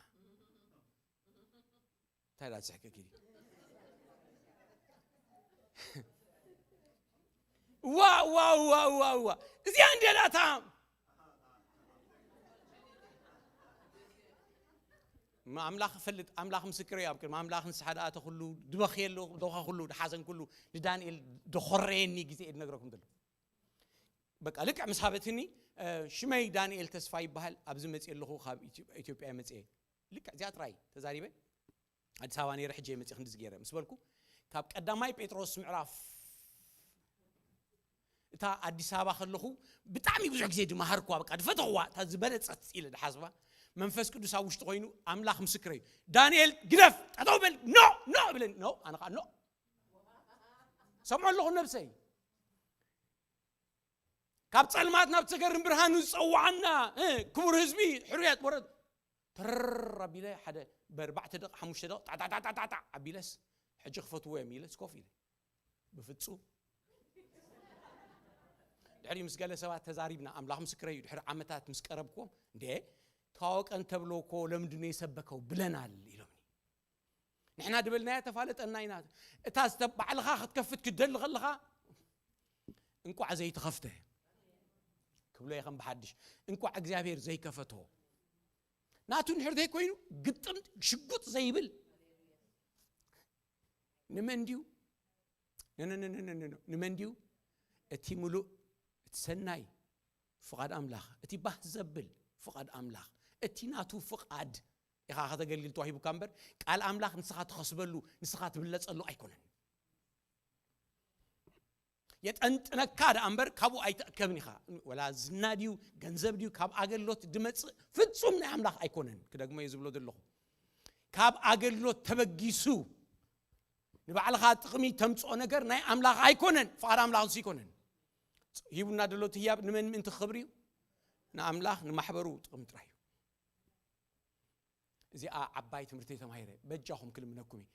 እንታይ ኢላ ትስሕቀኪ? ዋ፣ ዋ፣ ዋ፣ ዋ፣ ዋ። እዚኣ እንድያ ዳታ። ማ-፣ ኣምላኽ እፈልጥ፣ ኣምላኽ ምስክረይ ኣብ ቅድሚ ኣምላኽ ንስሓ ደኣ ተኹሉ፣ ድበኽየሉ፣ ዶኻ ኩሉ፣ ድሓዘን ኩሉ፣ ንዳንኤል ደኾረየኒ ግዜ እየ ድነግረኩም ዘሎ። በቃ ልክዕ ምስ ሃበትኒ፣ እ፣ ሽመይ ዳንኤል ተስፋ ይበሃል፣ ኣብዚ መፅእ ኣለኹ፣ ካብ ኢትዮ-፣ ኢትዮጵያ መፅእ። ልክዕ እዚኣ ጥራይ ተዛሪበ። ኣዲስ ኣበባ ነይረ፣ ሕጂ መፅእ ክንድዚ ገይረ ምስ በልኩ፣ ካብ ቀዳማይ ጴጥሮስ ምዕራፍ፣ እታ ኣዲስ ኣበባ ከለኹ ብጣዕሚ ብዙሕ ግዜ ድመሃርኩዋ፣ በቃ ድፈተኽዋ፣ እታ ዝበለጸት ኢለ ድሓስባ፣ መንፈስ ቅዱስ ኣብ ውሽጢ ኮይኑ፣ ኣምላኽ ምስክረይ እዩ። "ዳንኤል ግደፍ፣ ጠጠው በል፣ ኖ፣ ኖ" እብለኒ። ኖ፣ ኣነ ኸዓ ኖ። ሰምዖ ኣለኹ ነብሰይ። ካብ ጸልማት ናብ ዘገርም ብርሃን ዝጸውዓና፣ እ፣ ክቡር ህዝቢ፣ ሕሩያት ወረድ። ተረር ኣቢለ ሓደ ብኣርባዕተ ደቂቕ፣ ሓሙሽተ ደቂቕ፣ ጣዕ፣ ጣዕ፣ ጣዕ፣ ጣዕ፣ ጣዕ ኣቢለስ፣ "ሕጂ ክፈትዎ እዮም" ኢለስ ኮፍ ኢለ። ብፍጹም። ድሕሪ ምስ ገለ ሰባት ተዛሪብና፣ ኣምላኽ ምስክረይ እዩ፣ ድሕሪ ዓመታት ምስ ቀረብክዎም፣ "እንዴ፣ ተዋወቀን ተብሎ እኮ ለምንድን ነው የሰበከው ብለናል" ኢሎምኒ። ንሕና ድበልናዮ ተፋለጠና ኢና። እታ ዝተ-፣ ባዕልኻ ክትከፍት ክትደሊ ከለኻ፣ "እንቋዕ ዘይተኸፍተ" ክብሎ እየ ከም ብሓድሽ። እንቋዕ እግዚኣብሔር ዘይከፈቶ። ናቱ እንድሕር ዘይኮይኑ፣ ግጥም ሽጉጥ ዘይብል። ንመን ድዩ? ኖ፣ ኖ፣ ኖ፣ ኖ፣ ኖ፣ ኖ። ንመን ድዩ? እቲ ምሉእ፣ እቲ ሰናይ ፍቓድ ኣምላኽ፣ እቲ ባህ ዘብል ፍቓድ ኣምላኽ፣ እቲ ናቱ ፍቓድ ኢኻ ከተገልግል ተዋሂቡካ እምበር፣ ቃል ኣምላኽ ንስኻ ትኸስበሉ፣ ንስኻ ትብለጸሉ ኣይኮነን። የጠንጥነካ ደኣ እምበር ካብኡ ኣይትእከብን ኢኻ። ወላ ዝና ድዩ ገንዘብ ድዩ ካብ ኣገልግሎት ድመጽእ ፍጹም ናይ ኣምላኽ ኣይኮነን። ክደግሞ እየ ዝብሎ ዘለኹ። ካብ ኣገልግሎት ተበጊሱ ንባዕልኻ ጥቕሚ ተምጽኦ ነገር ናይ ኣምላኽ ኣይኮነን። ፍቓድ ኣምላኽ ንሱ ኣይኮነን። ሂቡና ደሎ እቲ ህያብ ንመን ምእንቲ ክኽብር እዩ? ንኣምላኽ ንማሕበሩ ጥቕሚ ጥራይ እዩ። እዚኣ ዓባይ ትምህርቲ ተማሂረ። በጃኹም ክልምነኩም እየ።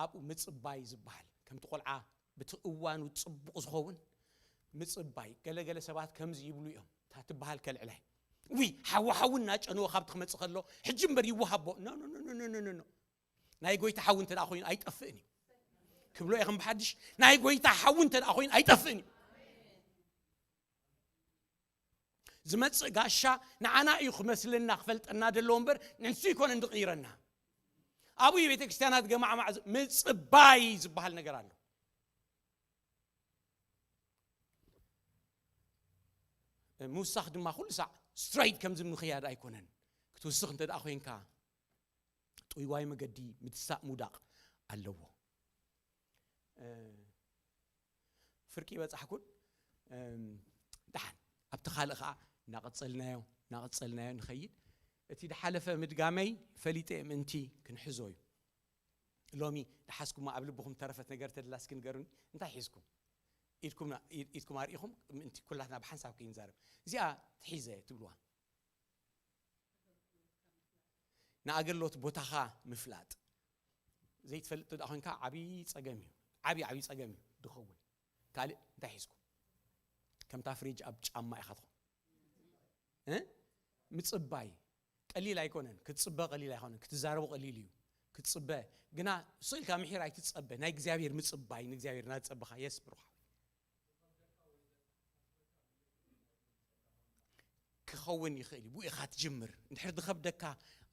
ኣብኡ ምጽባይ ዝበሃል ከምቲ ቆልዓ ብቲ እዋኑ ጽቡቕ ዝኸውን ምጽባይ። ገለገለ ሰባት ከምዚ ይብሉ እዮም። እታ ትበሃል ከልዕላይ ዊ ሓዊ ሓዊ እናጨንዎ ካብቲ ክመጽእ ከሎ ሕጂ እምበር ይወሃቦ። ኖ ኖ ኖ ኖ ኖ ኖ ኖ። ናይ ጎይታ ሓዊ እንተ ደኣ ኮይኑ ኣይጠፍእን እዩ። ክብሎ እየ ከም ብሓድሽ ናይ ጎይታ ሓዊ እንተ ደኣ ኮይኑ ኣይጠፍእን እዩ። ዝመጽእ ጋሻ ንዓና እዩ ክመስለና ክፈልጠና ደለዎ እምበር ንንሱ ይኮነ እንድቕይረና። ኣብኡ ቤተ ክርስቲያናት ገማዕማዕ ዝ- ምጽባይ ዝበሃል ነገር ኣሎ። ምውሳኽ ድማ ኩሉ ሳዕ ስትራይት ከምዚ ምኽያድ ኣይኮነን። ክትውስኽ እንተ ደኣ ኮይንካ ጥውይዋይ መገዲ ምትሳእ ምውዳቕ ኣለዎ። እ፣ ፍርቂ በጻሕኩን። እም፣ ደሓን ኣብቲ ካልእ ከዓ እናቐጸልናዮ እናቐጸልናዮ ንኸይድ። እቲ ድሓለፈ ምድጋመይ ፈሊጠ ምእንቲ ክንሕዞ እዩ። ሎሚ ድሓዝኩሞ ኣብ ልብኹም ተረፈት ነገር ተድላ እስኪ ንገሩኒ። እንታይ ሒዝኩም? ኢድኩም ኢድኩም ኣርኢኹም ምእንቲ ኩላትና ብሓንሳብ ከይንዛረብ። እዚኣ ትሒዘ ትብልዋ። ንኣገልግሎት ቦታኻ ምፍላጥ ዘይትፈልጥ እንተ ደኣ ኮይንካ ዓብዪ ጸገም እዩ። ዓብዪ ዓብዪ ጸገም እዩ ድኸውን። ካልእ እንታይ ሒዝኩም? ከምታ ፍሪጅ ኣብ ጫማ ኢኻ ትኾን። እ? ምጽባይ ቀሊል ኣይኮነን። ክትጽበ ቀሊል ኣይኮነን። ክትዛረቡ ቀሊል እዩ። ክትጽበ ግና ስቕ ኢልካ ምሒር ኣይትጸበ። ናይ እግዚኣብሔር ምጽባይ ንእግዚኣብሔር እናጸበኻ የስ ብሩኻ ክኸውን ይኽእል እዩ። ብኡ ኢኻ ትጅምር። እንድሕር ዝኸብደካ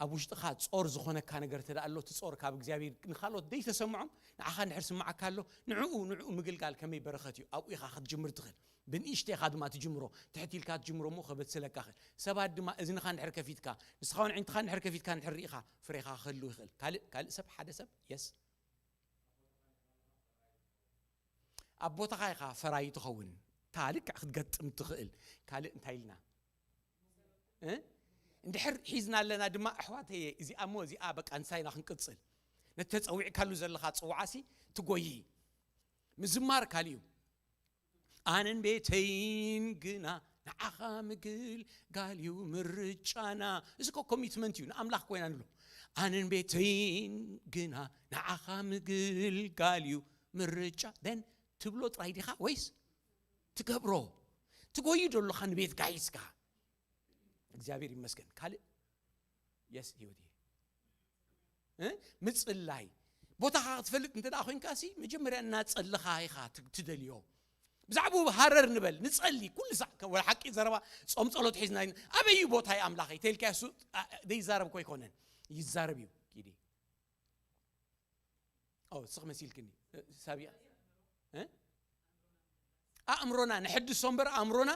ኣብ ውሽጥኻ ጾር ዝኾነካ ነገር ተደኣ ኣሎ፣ እቲ ጾር ካብ እግዚኣብሔር ንኻልኦት ዘይተሰምዖም ንዓኻ እንድሕር ስምዓካ ኣሎ፣ ንዕኡ ንዕኡ ምግልጋል ከመይ በረኸት እዩ። ኣብኡ ኢኻ ክትጅምር ትኽእል። ብንእሽተይ ኢኻ ድማ ትጅምሮ። ትሕት ኢልካ ትጅምሮ እሞ ከበስለካ ይኽእል። ሰባት ድማ እዝንኻ እንድሕር ከፊትካ፣ ንስኻ እውን ዕንትኻ እንድሕር ከፊትካ እንድሕር ርኢኻ ፍሬኻ ክህሉ ይኽእል። ካልእ ካልእ ሰብ ሓደ ሰብ የስ ኣብ ቦታኻ ኢኻ ፈራይ ትኸውን። እታ ልክዕ ክትገጥም ትኽእል ካልእ እንታይ ኢልና እ? እንድሕር ሒዝና ኣለና ድማ ኣሕዋተየ እዚኣ እሞ እዚኣ በቃ ንሳይና ክንቅጽል ነቲ ተጸዊዕካሉ ዘለኻ ጽዋዓሲ ትጎይ ምዝማር ካልእ እዩ ኣነን ቤተይን ግና ንዓኻ ምግልጋል እዩ ምርጫና እዚ ኮ ኮሚትመንት እዩ ንኣምላኽ ኮይና ንብሎ ኣነን ቤተይን ግና ንዓኻ ምግልጋል እዩ ምርጫ ን ትብሎ ጥራይ ዲኻ ወይስ ትገብሮ ትጎይ ዶ ኣለኻ ንቤት ጋይስካ እግዚኣብሔር ይመስገን ካልእ የስ ህይወት ምጽላይ ቦታኻ ክትፈልጥ እንተ ደኣ ኮይንካ ሲ መጀመርያ እናጸለኻ ኢኻ ትደልዮ ብዛዕባኡ ሃረር ንበል ንጸሊ ኩሉ ሳዕ ወላ ሓቂ ዘረባ ጾም ጸሎት ሒዝና ኣበይ ቦታ እዩ ኣምላኸይ ተልካ እሱ ዘይዛረብ እኮ ኣይኮነን ይዛረብ እዩ ኪዲ ኦ ስኽ መሲልክኒ ሳቢያ ኣእምሮና ንሕድሶ እምበር ኣእምሮና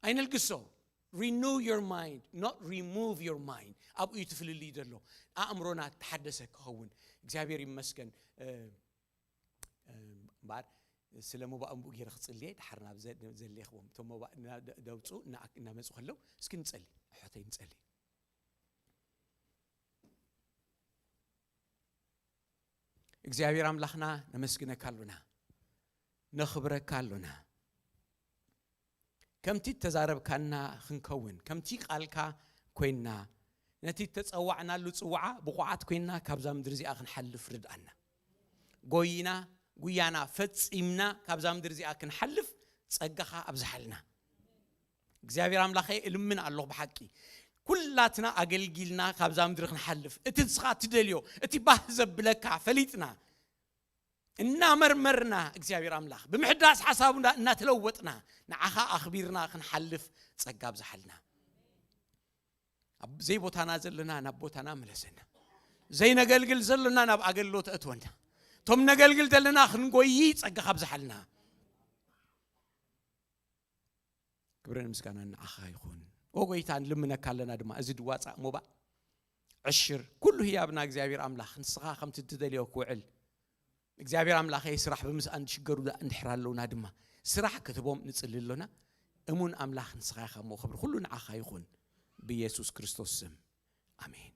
ኣይነልግሶ renew your mind not remove your mind ኣብኡ እዩ ትፍልልዩ ዘሎ ኣእምሮና ተሓደሰ ክኸውን እግዚኣብሔር ይመስገን እምበኣር ስለ ሞባእ እምብኡ ገይረ ክፅልየ ድሓር ናብ ዘሌኽዎም እቶም ሞባእ ደውፁ እናመፁ ከለው እስኪ ንፀሊ ኣሕዋተይ ንፀሊ እግዚኣብሔር ኣምላኽና ነመስግነካ ኣሎና ነኽብረካ ኣሎና ከምቲ እተዛረብካና ክንከውን ከምቲ ቃልካ ኮይንና ነቲ እተጸዋዕናሉ ጽዋዓ ብቑዓት ኮይንና ካብዛ ምድሪ እዚኣ ክንሓልፍ ርድኣና ጎይና ጉያና ፈጺምና ካብዛ ምድሪ እዚኣ ክንሓልፍ ጸጋኻ ኣብዝሓልና እግዚኣብሔር ኣምላኸ እልምን ኣለኹ ብሓቂ ኩላትና ኣገልጊልና ካብዛ ምድሪ ክንሓልፍ እቲ ንስኻ ትደልዮ እቲ ባህ ዘብለካ ፈሊጥና እናመርመርና እግዚኣብሔር ኣምላኽ ብምሕዳስ ሓሳቡ እናተለወጥና ንዓኻ ኣኽቢርና ክንሓልፍ ጸጋ ኣብዝሓልና ኣብ ዘይቦታና ዘለና ናብ ቦታና መለሰና ዘይነገልግል ዘለና ናብ ኣገልግሎት እትወና እቶም ነገልግል ዘለና ክንጎይ ጸጋ ካብዝሓልና ክብርን ምስጋናን ንዓኻ ይኹን። ኦ ጎይታ ንልምነካ ኣለና ድማ እዚ ድዋፃእ ሞባእ ዕሽር ኩሉ ህያብና እግዚኣብሔር ኣምላኽ ንስኻ ከምቲ እትደልዮ ክውዕል እግዚኣብሔር ኣምላኸይ ስራሕ ብምስኣን ዝሽገሩ እንድሕር ኣለውና ድማ ስራሕ ክትህቦም ንጽሊ ኣሎና። እሙን ኣምላኽ ንስኻ ኢኻ እሞ፣ ክብሪ ኩሉ ንዓኻ ይኹን፣ ብኢየሱስ ክርስቶስ ስም፣ ኣሜን።